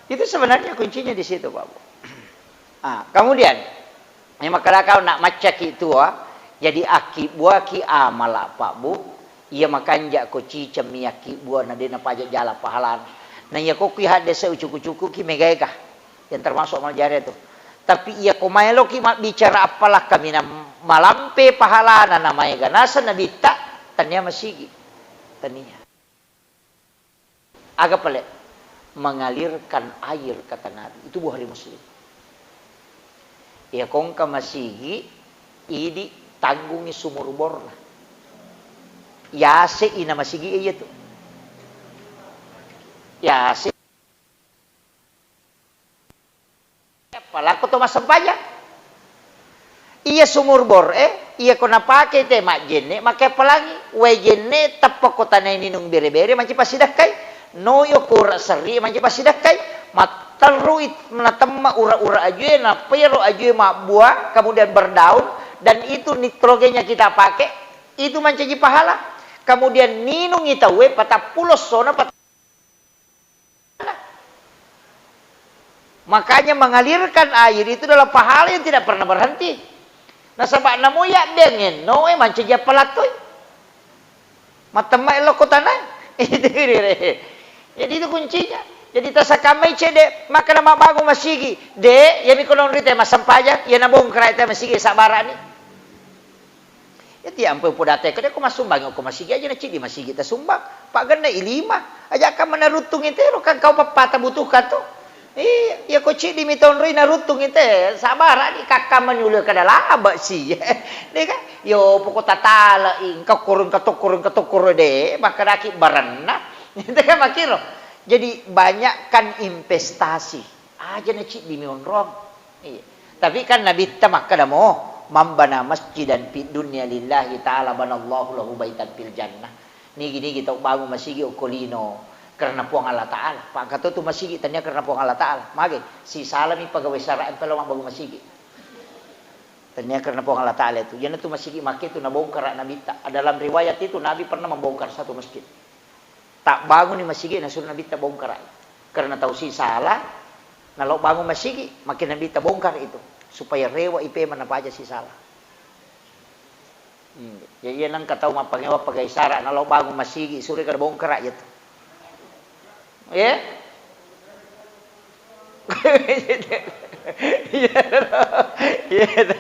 Itu sebenarnya kuncinya di situ, Pak Bu. Ah, kemudian, yang makkeda kau nak maccaki tua, jadi akibbuaki amala, Pak Bu, iya makanja ko ciceng mi akkibbua na de napaja jala pahalana. Na iya ko kui haddese ucuku-cukuki megaega. Yang termasuk amal jariah tu. Tapi iya ko maeloki mabbicara appala kaminang malampe pahalana na maega naseng nabitta, tania masigi. Tania. Aga pale? Mengalirkan air, kata Nabi. Itu Bukhari Muslim. Iya ko engka masigi, idi tanggungi sumur borna. Yase ina masigi iya tu. Yase Apalako to massempajang. Iya sumur bor e, iya ko napake te majjenne, make appalangi. Wae jenne teppa ko tanai ninung bere-bere manci passidakkai. Noyo kura serri manci passidakkai. Matterru it-, natemma ura-ura ajue, nappa iyaro ajue mabbua, kemudian berdaun, dan itu nitrogenya kita pakai, itu mancaji pahala. Kemudian ninungi tauwe patappulo essona, pat- Makanya mengalirkan air itu adalah pahala yang tidak pernah berhenti. Nasaba namo yaddengenno e mancaji appalattoi. Matemma elokko tanai. Itu dire. Jadi itu kuncinya. Jadi tasakamai cede, maka nama bangun masigi. De, yami konon rite massempajang, yana bongkara te masigi sabarani. Iya, tiampe upodateko, de ko massumbang ko masigi aja na ciddi masigi tasumbang. Paggenna i lima. Aja kamma naruttung itero, kan kau pappata butuhkan to. Iya, iya ko ciddi mi tonroi naruttung ite, sabara ni kakkamma ni ulu kada laba si. De kan? Yo poko tatala i, engka koro, engka tokkoro, engka tokkoro de, makkedaki barenna. Itu kan makiro. Jadi banyakkan investasi. Aja na ciddi mi onrong. Iya. Tapi kan Nabitta makkeda mo, "Man bana masjidan fid dunya lillahi ta'ala banallahu lahu baitan fil jannah." Nigi-nigi tau bangun masigi okko lino karena Puang Allah Ta'ala. Pakkato tu masigi tania karena Puang Allah Ta'ala. Mage, sisalami pegawai syara' yang pelo mabbangun masigi. Tania karena Puang Allah Ta'ala itu. Yana tu masigi makke tu nabongkar Nabitta. Dalam riwayat itu Nabi pernah membongkar satu masjid. Tabbanguni masigi nasuro Nabitta bongkara. Karena tau sisala, nalo bangun masigi, makin Nabitta bongkar itu. Supaya rewa i pema napaja sisala. Hmm. Ya, iya nangka tau mappangewa pagai sara, nalo bangun masigi, suri kada bongkara ya tu. Ya? Iya, iya, iya.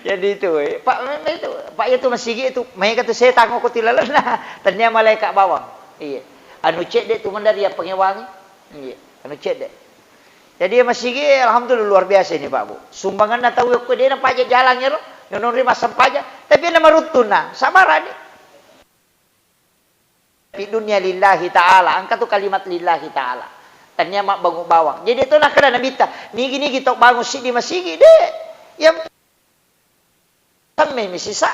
Jadi itu, eh. Pak, memang itu, Pak, itu masigi itu, maega tu setang ko tilalenna. Tania malaikat bawang. Iya. Anu cedde tu mandari ya pengewangi. Iya. Anu cedde. Jadi ya masigi, alhamdulillah luar biasa ini, Pak, Bu. Sumbanganna tau ko dena paja jalan ya ro. Nonori masam paja. Tapi na maruttuna, sabarani. Fi dunya lillahi ta'ala, engka tu kalimat lillahi ta'ala. Tania mabbangun bawang. Jadi itu nakkeda Nabitta, nigi-nigi tau bangun siddi masigi, de. Yang semme mi sisa.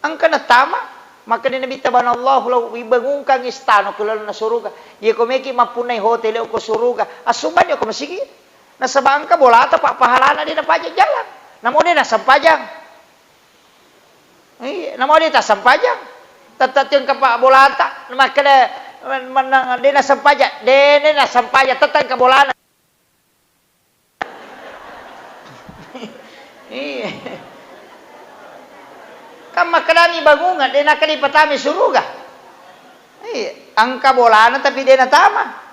Engka natama, makkeda Nabitta, "Banallahu lahu, ibangungkang istana ku lalenna suruga." Iya ko meki mappunnai hotel ko suruga, assumbang ko masigi. Nasaba engka bolata pa pahalana de napaja jalan. Namo de nasempajang. Iya, namo de tassempajang. Tette tiang kapa bolata, makkeda mennang de nassempajang, de ne nassempajang, tette engka bolana. Iya. Kan makkedami bangungan, de nakkeda ipatami suruga. Iya, engka bolana tapi de natama.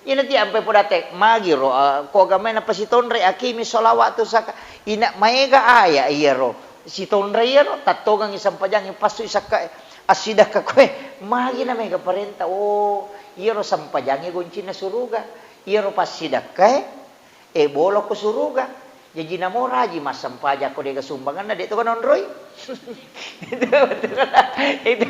Ina ti ampai podate, magiro, eh, ko agamai napasitonre, akimi sholawat tu saka. Ina maega aya iyaro. Sitonre iyaro, tattongengi sempajangnge, passui sakkae. Assidakka koe, magi na maega parenta. Oh, iyaro sempajangnge goncinna suruga. Iyaro passidakkae, eh, bolo ko suruga. Jaji namo raji massempajang ko dega sumbanganna, de to kanonroi. Itu, itu, itu.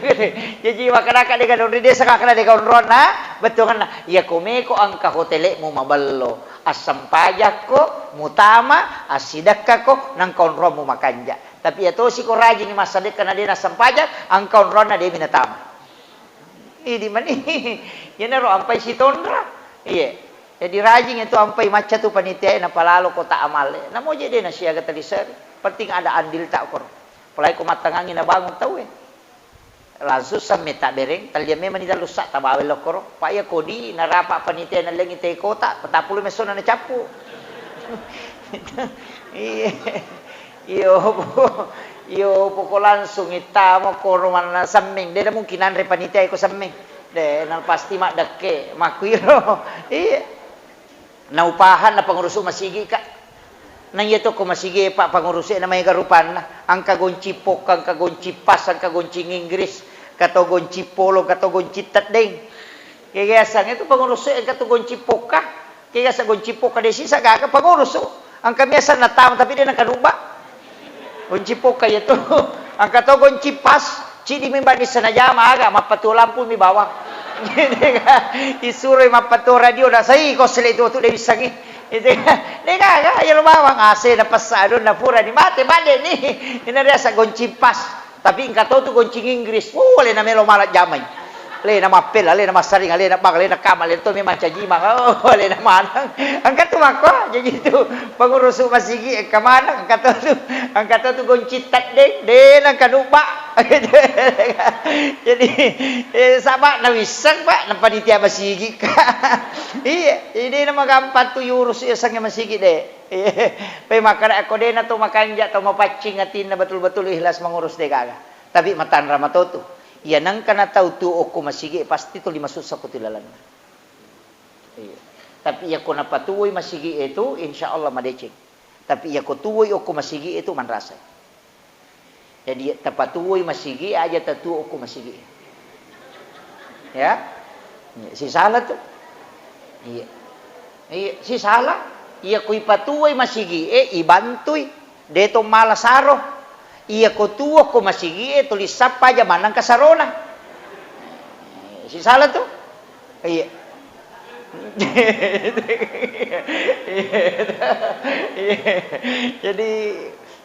Jaji makkedaka dega nonroi, de saka kena dega onronna, bettuanna. Iya ko meko engka hotelekmu mabello. Assempajakko, mutama, assidekkako, nangka onrommu makanja. Tapi iya tosi ko rajingi massadekka na de nassempajang, engka onronna de mi natama. Idi mani. Iyanaro ampai sitonra. Iye. Jadi rajing itu ampai macca tu panitia e napalalo kota amalle. Namo je de nasiaga taliseri. Penting ada andil ta koro. Apalagi ko mattangangi nabangun tau e. Langsung semme tabbereng, tallia memang ni dalussa tabawa lokkoro. Pa iya kodi narapa panitia nallengi te kota, patappulo messona nacappu. Iya. Iyo, po-, iyo, poko langsung ittamo koro manna semmeng. De mungkin anre panitia iko semmeng. De, na pasti maddekke, makkuiro. Iya. Naupahanna pengurusu masigi, Kak. Na iya to ko masigi, Pak, pengurusu na maega rupanna. Engka gonci pokka, engka gonci pas, engka gonci Inggris, engka to gonci polo, engka to gonci teddeng. Kega asang itu pengurusu engka to gonci pokka. Kega sa gonci pokka de sisa gaga pengurusu. Engka biasa natama tapi de nakanuba. Gonci pokka iya tu. Engka to gonci pas. Cidi mi bani senajama aga, mappatuo lampu mi bawang. Isuroi mappatuo radio, nasai ko sele tu, tu de wissangi. Itu kan, de gaga, iya lo bawang, A C na pessa, adonna pura ni mate, made ni. Ina riasa goncing pas. Tapi engka to tu goncing Inggris. Oh, alena melo mala jamai. Alena mappella, alena massaring, alena bang, alena kama, alena to memang cajimang. Oh, alena maneng. Engka tu makko, jadi tu pengurusu masigi engka maneng, engka to tu, engka to tu goncing teddeng, de nangka nubba. Jadi, eh, saba na wisseng, Pak, na panitia masigi, Kak. Iya, jadi na magampang tu yurus iya sange masigi de. Iya. Pe makkeda ko de na to makanja, to mapaccing atinna betul-betul ikhlas mengurus de gaga. Tapi matanra matotu. Iya nangka na tau tu okko masigi pasti tuli masussa ko tilalenna. Iya. Tapi iya ko napatuwoi masigi itu, insya Allah madeceng. Tapi iya ko tuwoi okko masigi itu manrasai. Jadi tapatuoi masigi aja tatuo ko masigi. Ya. Sisala tu. Iya. Iya, sisala. Iya ko ipatuoi masigi e, ibantui. De to mala saro. Iya ko tuo ko masigi e, tuli sappa aja manang kasarona. Sisala tu. Iya. Iya. Jadi,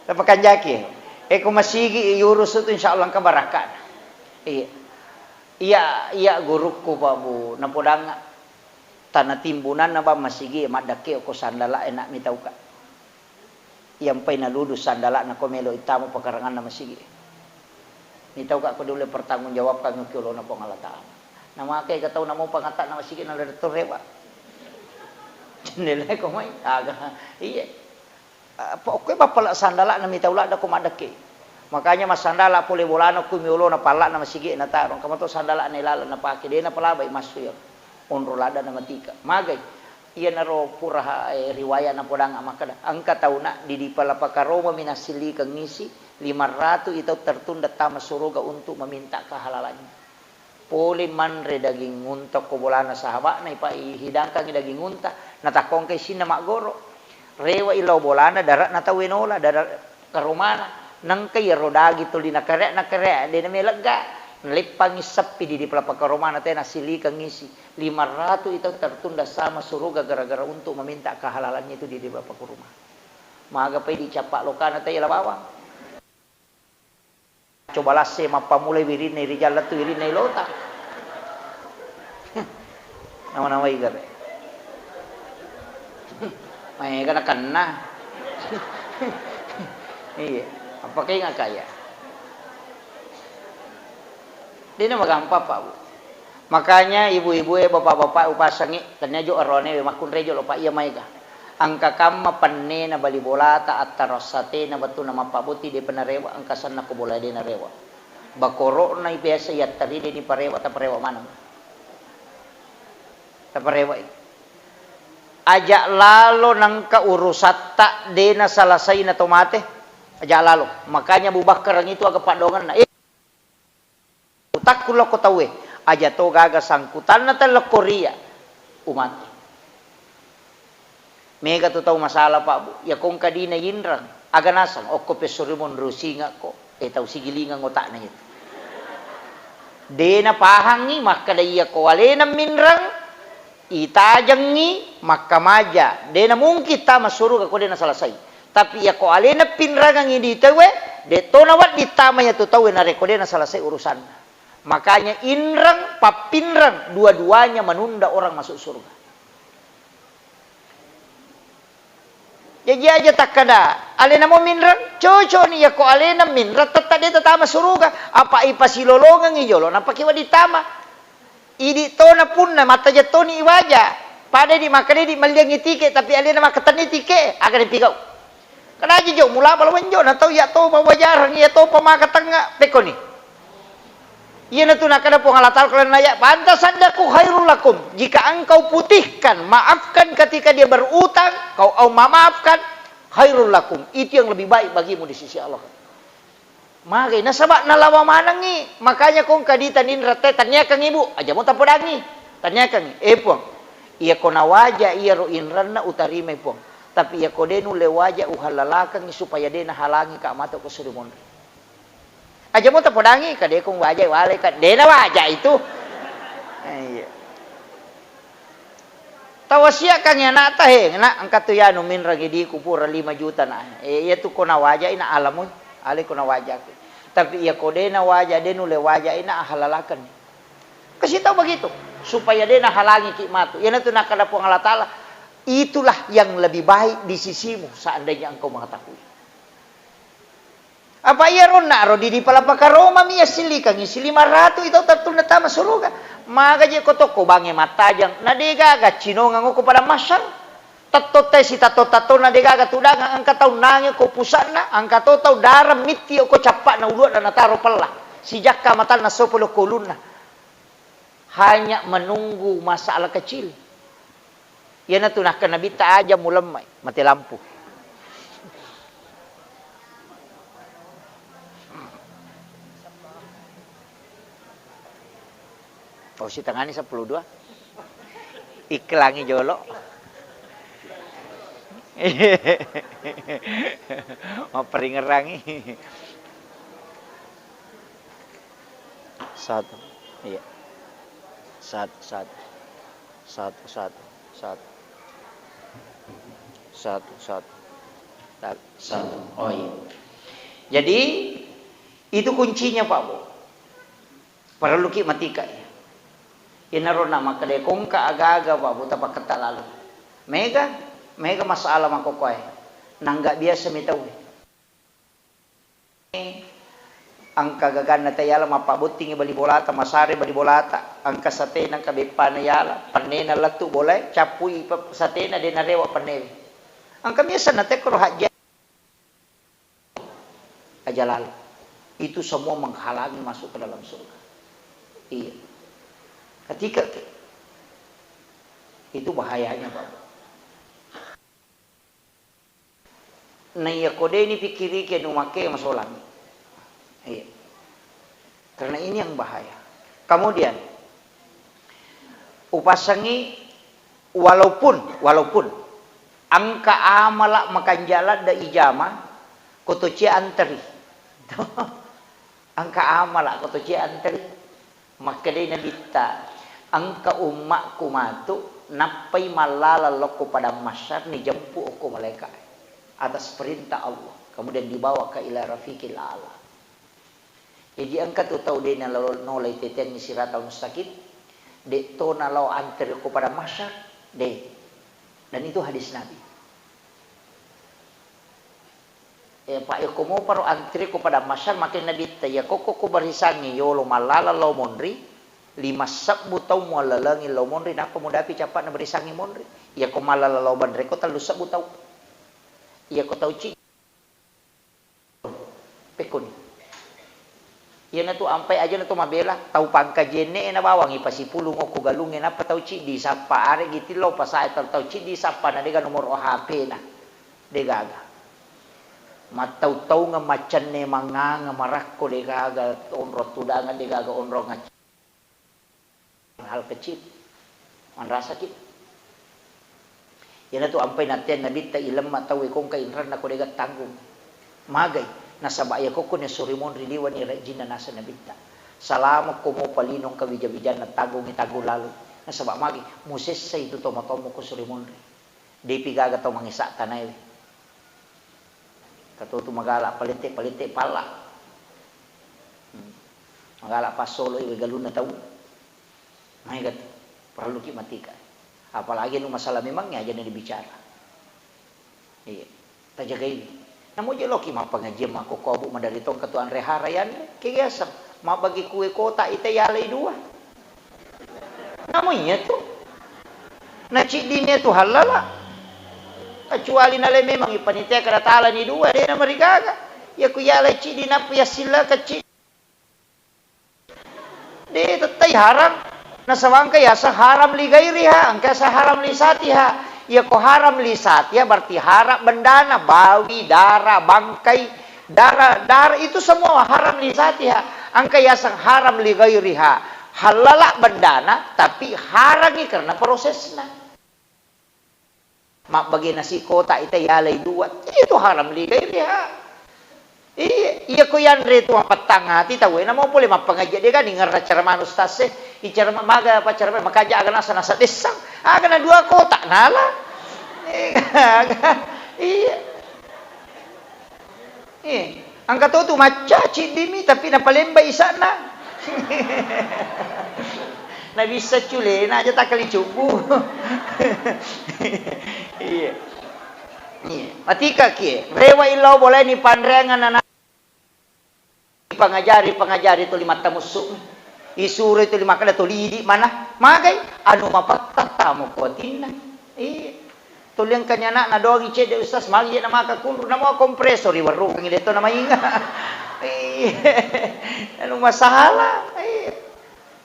tapakanjaki. Eh, ko masigi iurus tu, insya Allah engka barakka. Iya. Iya, iya gurukku, Pak Bu, napodanga. Tana timbunanna, Bang, masigi maddakke ko sandala enak mitauka. Iyampai naludu sandala'na ko melo ittama pakaranganna masigi. Mitauka ko diulle pertanggung jawabkan ki olona Puang Allah Ta'ala. Namake ga tau namo pangatta na masigi na lettu rewa. Jendela ko mai, aga, iya. Apa okko bappala sandala'na mitau ladda ko maddekke. Makanya massandala pole bolana ko miolona palla'na masigi na taro. Engka mato sandala'na ilaleng napake, de napalabai massu ya. Onro ladda na matika. Magai. Iyanaro pura, eh, riwayat napodang makkeda, engka tauna di dipalapakaromami nassilikeng isi lima ratu itau tertunda tama suruga untuk meminta kehalalannya. Pole manre daging unta ko bolana sahaba'na, ipa-, ihidangkangi daging unta, natakkongka isinna maggoro. Rewa ilao bolana, dare'na tauwe nola, dare-, karomana. Nengka iyaro daging tuli nakare-, nakare, de namelegga. Naleppangi seppi di, di palapaka romana, tena silikeng isi. Lima ratu itau tertunda sama suruga gara-gara untuk meminta kehalalannya itu di, di palapaka rumah. Maga pai dicappa lokana tau yala bawang. Coba lasse mappamulai wirinna rijang lettu wirinna ilota. Nama-namai gare. Maega nakenna. Iya, apa kainga kaya? Dena magampang, Pak, Bu. Makanya ibu-ibu e, bapak-bapak upasangi, tania jo arone we makkunrai jo lo, Pak, iya maega. Engka kamma pennena bali bolata, attaro assatena, wettunna mappabboti, depa narewa, engka senna ko bola de narewa. Bakoro'na biasa yattari de ni parewa, taparewa maneng. Taparewa i. Aja lalo nengka urusatta de nasalasai na to mate. Aja lalo. Makanya Abu Bakar itu aga paddoangenna. Eh, Utakku lokko tauwe, aja to gaga sangkutanna tellokko ria, umate. Mega tu tau masalah, Pak, Bu. Iya ko engka dina yinreng, aga naseng, okko pessori monro singakko, eh, tau sigilingeng otakna itu. Dena pahangi makkeda iya ko alena minreng, itajengngi makkamaja, de namungkin tama suruga ko de nasalasai. Tapi iya ko alena pinrangengngi di tauwe, de to nawedding tama iya tu tauwe narekko de nasalasai urusanna. Makanya inreng, pappinreng, dua-duanya menunda orang masuk surga. Jaji aja takkada, alena mo minreng, cocok ni, iya ko alena minreng, tetta de tatama suruga. Apa ipasilolongengngi jolo, napake wedding tama. Idi tona punna, mattaja toni iwaja. Pada di makkeda di melliangngi tike, tapi alena makkatenni tike, aga dipigau. Kadaji jo, mula bala wenjo, na tau iya topa wajarang, iya topa maka tengnga, pekkoni. Iyanatu nakkeda Puang Allah Ta'ala, kalau naya, "Fanta saddaku khairul lakum." Jika engkau putihkan, maafkan ketika dia berutang, kau au memaafkan, khairul lakum. Itu yang lebih baik bagimu di sisi Allah. Magai, nasaba nalawa manengngi. Makanya ko engka dita ninreng te, tanniakangngi, Bu, aja mo tapodangngi. Tanniakangngi, "Eh, Puang, iya ko nawaja iyaro inrenna utarimai, Puang. Tapi iya ko de nulle waja, uhallalakengngi supaya de nahalangi ka matu ko suri monri." Aja mo tapodangngi, ka de ko waja wale ka, de nawaja itu. Eh, iya. Tawasiakkangngi anakta, "He, nak, engka tu yanu minreng idiku pura lima juta, nak. Eh, iya tu ko nawajai, nak, alamui, ale ko nawajaki. Tapi iya ko de nawaja, de nulle wajai, nak, ahalalakenni." Kasih tahu begitu, supaya de nahalangi ki matu. Iyanatu nakkeda Puang Allah Ta'ala, "Itulah yang lebih baik di sisimu seandainya engkau mengetahui." Apa iya ronna ro di, dipalapakaromami iya silikangngi si lima ratu itau tattunda tama suruga. Maga je ko tokko bangnge mattajang, na de gaga cinongeng okko padang mahsyar. Tattotta si tatto-tattona de gaga tudangeng, engka tau nange ko pusa'na, engka to tau darang mitti okko cappa'na ulua'na nataro pella. Sijakka matanna sopo lokko ulunna. Hanya menunggu masalah kecil. Iyanatu nakkeda Nabitta, "Aja mulemmai, mate lampu." Oh, sitengani seppulo dua. Iklangi jolo. Mapparingerangi. Satu. Iya. Satu, satu. Satu, satu, satu. Satu, satu. Satu. Oh, iya. Jadi, itu kuncinya, Pak Bu. Parelluki matika, iya. Inaro na makkeda kongka aga-aga, Pak Bu, tapakketta lalu. Mega, mega masalah makkokkoe. Nangga biasa mi tauwe. Engka gaganna tayala mappabottingi bali bolata, masare bali bolata, engka satena, engka beppana yala, pennena lettu bolae, cappui pe-, satena, de narewa pennewe. Engka biasa natekkoro hajja aja lalo. Itu semua menghalangi masuk ke dalam surga. Iya. Ketika ke-, itu bahayanya, Pak. Na iya ko de ni pikkiriki anu makke masolang. Iya. Karena ini yang bahaya. Kemudian, upassangi walaupun, walaupun engka amala makanja ladde ijama, ko to cia anteri. Engka amala ko to cia anteri. Makkedai Nabitta, engka ummakku matu nappai mallala lokko padang mahsyar, nijempu okko malaika atas perintah Allah, kemudian dibawa ke ila rafiqil a'la. Jaji engka tu tau de nalo-, nolai teteangngi siratal mustaqim, de to nalao anteri okko padang mahsyar, de. Dan itu hadis Nabi. Eh, Pak, yako moparo antri ko padang mahsyar, makkeda Nabitta, iya kokko ko barisangngi yolo mallala lao monri, lima sebbu tau muallalengi lao monri, nappa mudapi cappa'na barisangngi monri. Iya ko mallala lao banre ko tellu sebbu tau. Iya ko tau ci-, pekkoni. Iyanatu ampai aja nato mabela, tau pangkajienne na bawang ipasipulung okko galungnge, nappa tau ciddi sappa, aregi tillau pasae tau, tau ciddi sappa, na dega nomoro H P-na. Degaga. Mattau-taungeng, maccenne, mangngangeng, marakko, degaga onrong tudangeng, degaga onrong acc-, hal kecil. Manrasaki. Iyanatu ampai natteang Nabitta, ilemma tauwe kongka inranna ko dega tanggung. Magai, nasaba iya kokko ni suri monri liwani rejjinna naseng Nabitta. Salama ko mopa lino engka wija-wijanna tanggungi tanggung lalu. Nasaba magi, musessai tu tomatoammu ko suri monri. Depi gaga tau mangesa tanaewe. Katotu magala palette-palette palla. Hmm. Magala passoloi wai galunna tau. Maega tu, parelluki matika. Apalagi anu masalah memang aja na dibicara. Iya. Tajagaiwi. Namo je loki mappangajian makkokkoe, Bu, madari tongka tu anre hara yanre. Kegiasa. Mabbagi kue kota ita yalai dua. Namo iya tu. Na ciddini tu hallala. Kecuali nale memang ipanitia kada talani dua, de na marigaga. Iya ku yalai ciddi nappa yassilla kecil. De tettai haram. Nasaba engka yaseng haram li gairiha, engka yaseng haram li satiha. Iya ko haram li satiha berarti haram bendana, bawi, dara, bangkai, dara, dara itu semua haram li satiha. Engka yaseng haram li gairiha. Hallala bendana, tapi harangi karena prosesna. Mabbage nasi kotak ita yalai dua. Iya tu haram li gairiha. Iya, iya ko yanre tu mapettang ati tauwe, namo pole mappangaji, de gani ngerra ceramah ustaz e. I ceramah maga apa ceramah makaja aga nasa nasa dessang. Aga na dua kotak nala. Iya. Iya. Eh, engka to tu macca ciddimi, tapi napalemba isa'na. Nabissa culena aja takkali cubbu. Iya. Iya. Matika kie. Rewa illau boleh ni panreangan anak. Pangajari, pangajari tuli mattamussu. Isuro tuli makkeda tuli idi mana. Magai anu mapattang tamo kuatinna. Iya. Tuli engkani ana'na doangi cedde, Ustaz, magi je namaka kunru, namo kompresor, iwerrukengngi, de to namainga. Iya. Anu masalah. Iya.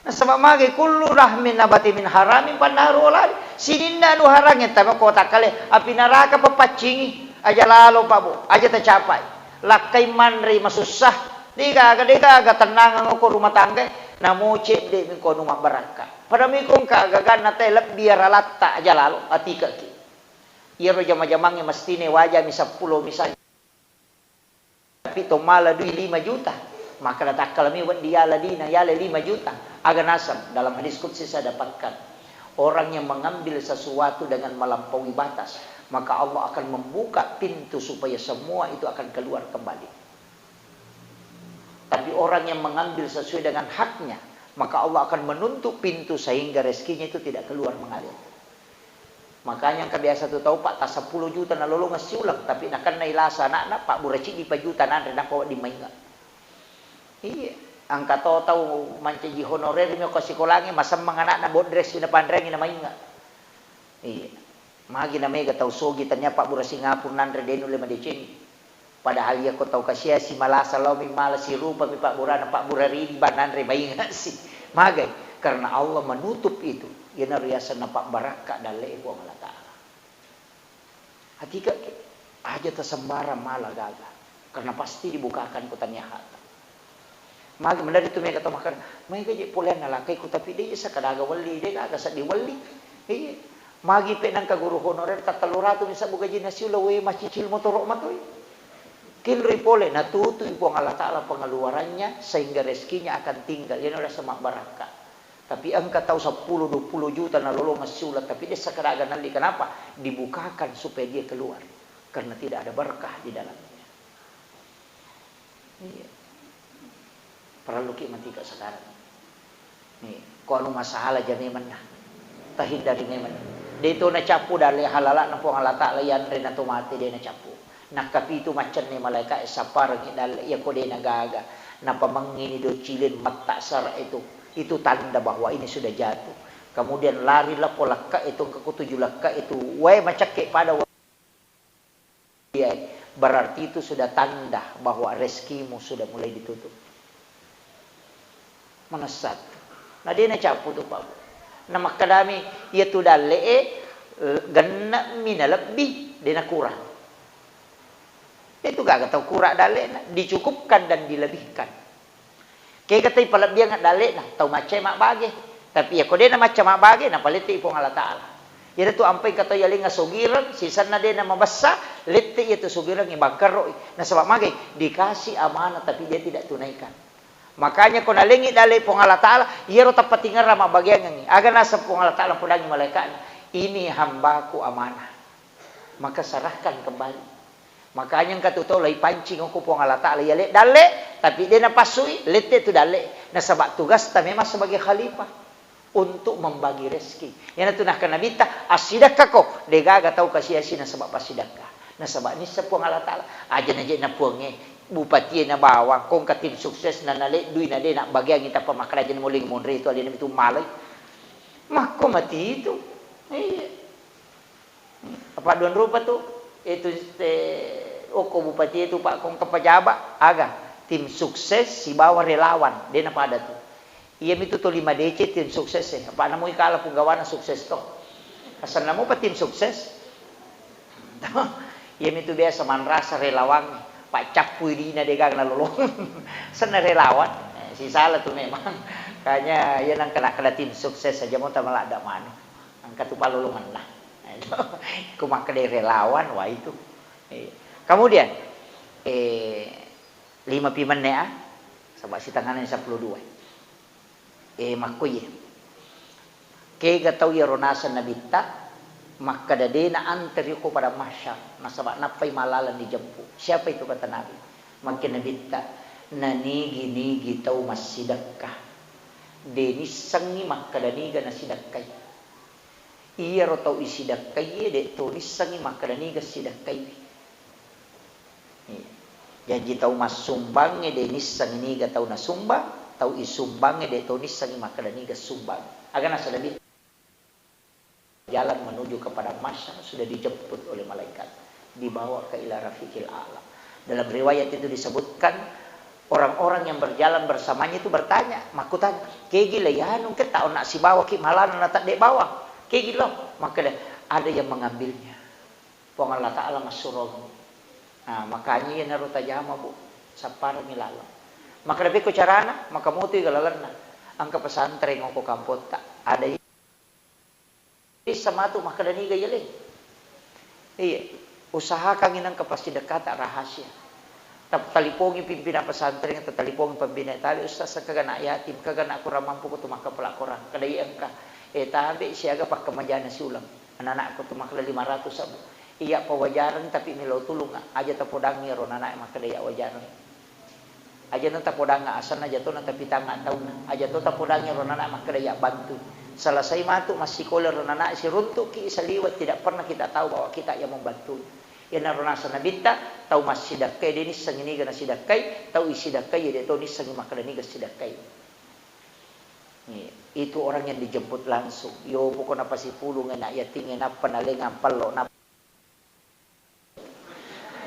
Nasaba magi kullu lahmin nabati min haramin fannaru aula bih. Sininna anu harangnge tama ko takkale, api naraka papaccingi. Aja lalo, Pak, Bu. Aja tacapai. Lakkai manrei masussa. Degaga, degaga tennangeng ko rumah tangga. Namo cedde' mi ko anu mabbarakka. Pada mi ko engka agaganna te lebbi iyaro latta aja lalo, atikaki. Iyaro jama-jamangnge mestine wajami seppulo misalnya. Tapi to mala dui lima juta, maka natakkalami wedding yala dina, yala lima juta. Aga naseng, dalam hadis qudsi saya dapatkan, orang yang mengambil sesuatu dengan melampaui batas, maka Allah akan membuka pintu supaya semua itu akan keluar kembali. Tapi orang yang mengambil sesuai dengan haknya, maka Allah akan menutup pintu sehingga rezekinya itu tidak keluar mengalir. Makanya engka biasa tu tau, Pak, ta seppulo juta nalolongeng siuleng, tapi nakennai lasa anakna, pabbura ciddi pa juta nanre, nappa wedding mainge. Iya, engka to tau mancaji honorer mi ko sikolangnge, masemmeng anakna, bodresi napanreangi namainge. Iya. Magi na mega tau sogi, tania pabbura Singapura nanre de nulle madecengi. Padahal iya ko tau kasiasi malasa lao mi mala sirupa mi pabburana, pabbura ridi ba nanre mainga si. Magai? Karena Allah menutup itu. Iyana riasanna pabbarakka dalle Puang Allah Ta'ala. Atika ke, aja tasembarang mala gaga. Karena pasti dibukakan ko tania hata. Magi menari tu mega tau makkeda, "Maega je poleanna lakaiku, tapi de sakadaga welli, de gaga seddi welli." Iya. Magi pe nangka guru honorer ta tellu ratu mi sabbu gajinna siuleng, we macicil motoro matoi. Kinroi pole, natutui Puang Allah Ta'ala pengeluarannya sehingga rezekinya akan tinggal. Iyana rasa mabbarakka. Tapi engka tau seppulo dua puluh juta nalolongeng siuleng, tapi de sakadaga nelli. Kenapa? Dibukakan supaya dia keluar. Karena tidak ada berkah di dalamnya. Iya. Parelluki matika sekarang. Nih, ko anu masalah ja memenna. Tahindari memenna. De to nacappu dalle halalana Puang Allah Ta'ala, yanre na to mate de nacappu. Nakkapitu maccenne malaeka e sapparengi dalle iya ko de nagaga. Napamengngini do cilin metta sara itu. Itu tanda bahwa ini sudah jatuh. Kemudian lari lappo lekka itu, engka ko tuju lekka itu. Wae macakke pada wa- Iya, berarti itu sudah tanda bahwa rezekimu sudah mulai ditutup. Manessat. Na de nacappu tu, Pak. Na makkedami, iya tu dalle e, genne mi nalebbi, de nakurang. Itu gaga tau kura dalle na, dicukupkan dan dilebihkan. Kega tau palebbiang dalle'na, tau maccai mabbage. Tapi iyako de namacca mabbage, napalette i Puang Allah Ta'ala. Iyana tu ampai engka tau yalengnga sogireng, sisenna de namabessa, lette iyatu sogireng, ibangkarro i. Nasaba magai? Dikasih amanah tapi dia tidak tunaikan. Makanya ko nalengngi dalle Puang Allah Ta'ala, iyaro tappatingerang mabbageangengngi. Aga naseng Puang Allah Ta'ala podangngi malaikatna, "Ini hambaku amanah." Maka serahkan kembali. Makanya engka tu tau laipancing okko Puang Allah Ta'ala, yale dalle, tapi de napassui, lette tu dalle. Nasaba tugasta memang sebagai khalifah untuk membagi rezeki. Iyana tu nakkeda Nabitta, "Assidekkako, de gaga tau kasiasi nasaba passidekka." Nasaba nisseng Puang Allah Ta'ala, aja naje na Puangnge, bupatie na bawang, ko engka tim sukses na naleddui na de nabbageangngi tappa makkeda aja na muling monri tu alena mitu malai. Makko mati itu. Iya. Apa duang rupa tu, itu te, okko bupati itu, Pak, ko engka pejabat, aga, tim sukses sibawa relawan, de napada tu. Iya mitu to lima D C tim sukses e, apa namo ikala punggawana sukses to. Asanna mopa tim sukses. Iya mitu biasa manrasa relawan, Pak, cappui dina de gaga nalolong. Senna relawan, eh, sisala tu memang. Kanya iya nangkena-kena tim sukses aja mo tamaladda manu. Engka tu palolongenna. Ko makkeda relawan, wah itu. Eh, kemudian, eh, lima pi menne, ah, saba sitengana seppulo dua. Eh, makkoye. Kega tau iyaro naseng Nabitta, makkeda de na anteri ko padang mahsyar, nasaba nappai malaleng dijemput. Siapa itu kata Nabi? Makkeda Nabitta, nanigi-nigi tau massidekka. De nissengngi makkeda niga nasidekkai. Iyaro tau isidekkaiye, de to nissengngi makkeda niga sidekkaiwi. Iya. Jaji tau massumbangnge de nissengngi niga tau nasumbang, tau isumbangnge de to nissengngi makkeda niga sumbang. Aga nasaba jalan menuju ke padang mahsyar sudah dijemput oleh malaikat, dibawa ke ila rafiqil a'la. Dalam riwayat itu disebutkan, orang-orang yang berjalan bersamanya itu bertanya, makkutana, "Kegi le yanu ke tau nak sibawa ki malana na tadde bawang? Kegi lo?" Maka ada yang mengambilnya. Puang Allah Ta'ala massurong. Nah, makanya iyanaro tajama, Bu, sapparami laleng. Maka lebih ko carana, maka motoi ga lalenna. Engka pesantren ko kampotta, ada i-, issa matu makkeda niga yeleng. Iya, usahakangngi nengka passidekkata rahasia. Tattalipongi pimpinan pesantren, tattalipongi pembina tabe, "Ustaz, engkaga anak yatim, engkaga anak kurang mampu ko tu makkapala Korang." Kedai engka, eh, tabe siaga pakkamajana siuleng. Anak-anak ko tu makkeda lima ratus abu. Iya pawajareng tapi melo tulung, aja tapodangngi ro anak makkeda iya wajareng. Aja na tapodangnga asenna, aja to na tapitang addaunna, aja to tapodangngi ro anak makkeda iya bantui. Selesai matu massikola ro anak, siruntukki saliweng, tidak pernah kita tahu bahwa kita yang membantui. Iyanaro naseng Nabitta, tau massidakkai de nissengngi niga nasidakkai, tau isidakkai de to nissengngi makkeda niga sidakkai. Iya, itu orang yang dijemput langsung. Yo pokokna pasipulung anak yating nappa nalengang pello na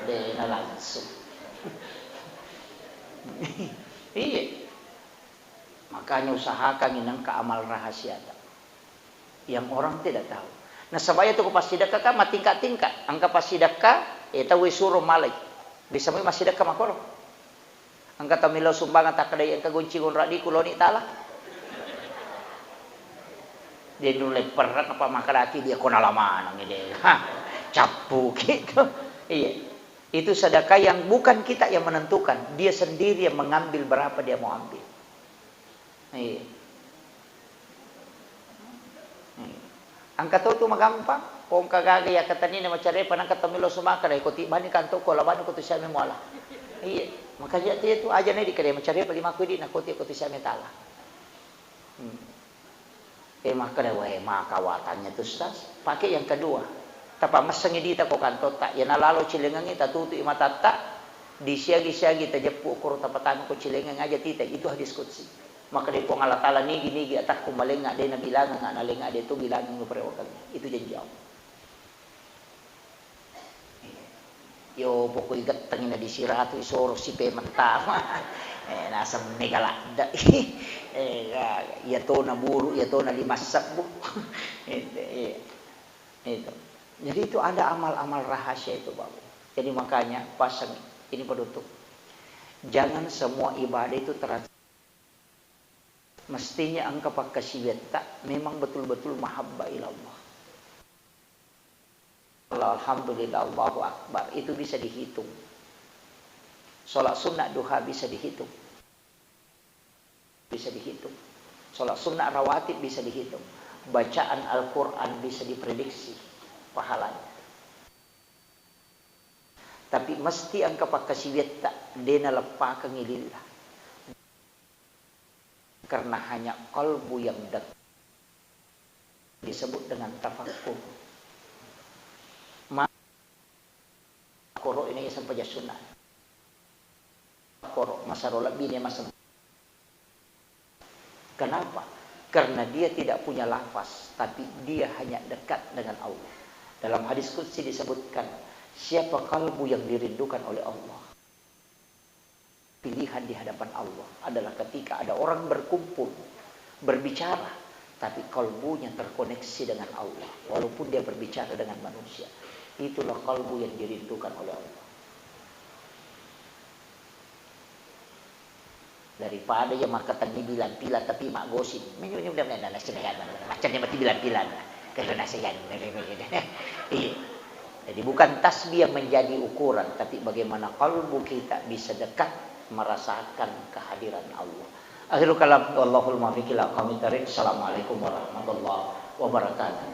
De na langsung. Iya. Makanya usahakan nengka amal rahasiata. Yang orang tidak tahu. Nasaba iya tu ko passidekka kan matingka-tingka. Engka passidekka, eh, tau suro malai. Bisa mai massidekka makoro. Engka tau melo sumbangan takkedai engka gonci gonradiku loni tala. Dia nulle perrek apa makkedaki dia ko nala maneng dia. Hah, cappuki to. Iya. Itu sedekah yang bukan kita yang menentukan, dia sendiri yang mengambil berapa dia mau ambil. Iya. Iya. Engka to tu magampang, ko engka gaga iya katanina macarepa nangka to melo sumaka dai ko tibbani kanto ko labani ko tu siame muala. Iya, makanya dia tu aja nih dikere macarepa lima kudi na ko ti ko tu siame tala. Hmm. Eh, makkeda, "Wae, maka watangnya tu, Ustaz." Pakai yang kedua. Tapamessengi dita ko kantotta, iyana lalo cilengengngi tatutu'i matatta, disiagi-siagi tajeppu okkoro tapatama ko cilengeng aja tita, itu hadis qudsi. Makkeda Puang Allah Taala, "Nigi-nigi atakku malengnga de nabilangengnga, nalengnga de tu bilangengngi parewakengnge." Itu janji Allah. Yo, pokoi gettengi na disiratu isoro sipe mettama. Eh, naseng mega ladde. Eh, ya, iya tona buru, iya tona lima sebbu. Itu, iya. Itu. Jadi itu ada amal-amal rahasia itu, Bapak. Jadi makanya pasang ini penutup. Jangan semua ibadah itu terasa Mestinya engka pakkasiwiatta memang betul-betul mahabbah ila Allah. Allah, alhamdulillah, Allahu Akbar, itu bisa dihitung. Sholat sunnah duha bisa dihitung. Bisa dihitung. Sholat sunnah rawatib bisa dihitung. Bacaan Al-Quran bisa diprediksi pahalanya. Tapi mesti engka pakkasiwiatta, de naleppakengngi lillah. Karena hanya kalbu yang dek-, disebut dengan tafakkur. Ma-, koro ini sempajang sunnah. Koro masaro lebbi ne masem-, Kenapa? Karena dia tidak punya lafaz, tapi dia hanya dekat dengan Allah. Dalam hadis qudsi disebutkan, siapa kalbu yang dirindukan oleh Allah? Pilihan di hadapan Allah adalah ketika ada orang berkumpul, berbicara, tapi kalbunya terkoneksi dengan Allah, walaupun dia berbicara dengan manusia. Itulah kalbu yang dirindukan oleh Allah. Daripada iya makkatenni bilang-bilang tapi maggosip. Macam ni mati bilang-bilang. Kalau nasihat. Iya. Jadi bukan tasbih yang menjadi ukuran, tapi bagaimana kalbu kita bisa dekat merasakan kehadiran Allah. Akhirul kalam, wallahul muwaffiq ila aqwamit thariq. Assalamualaikum warahmatullahi wabarakatuh.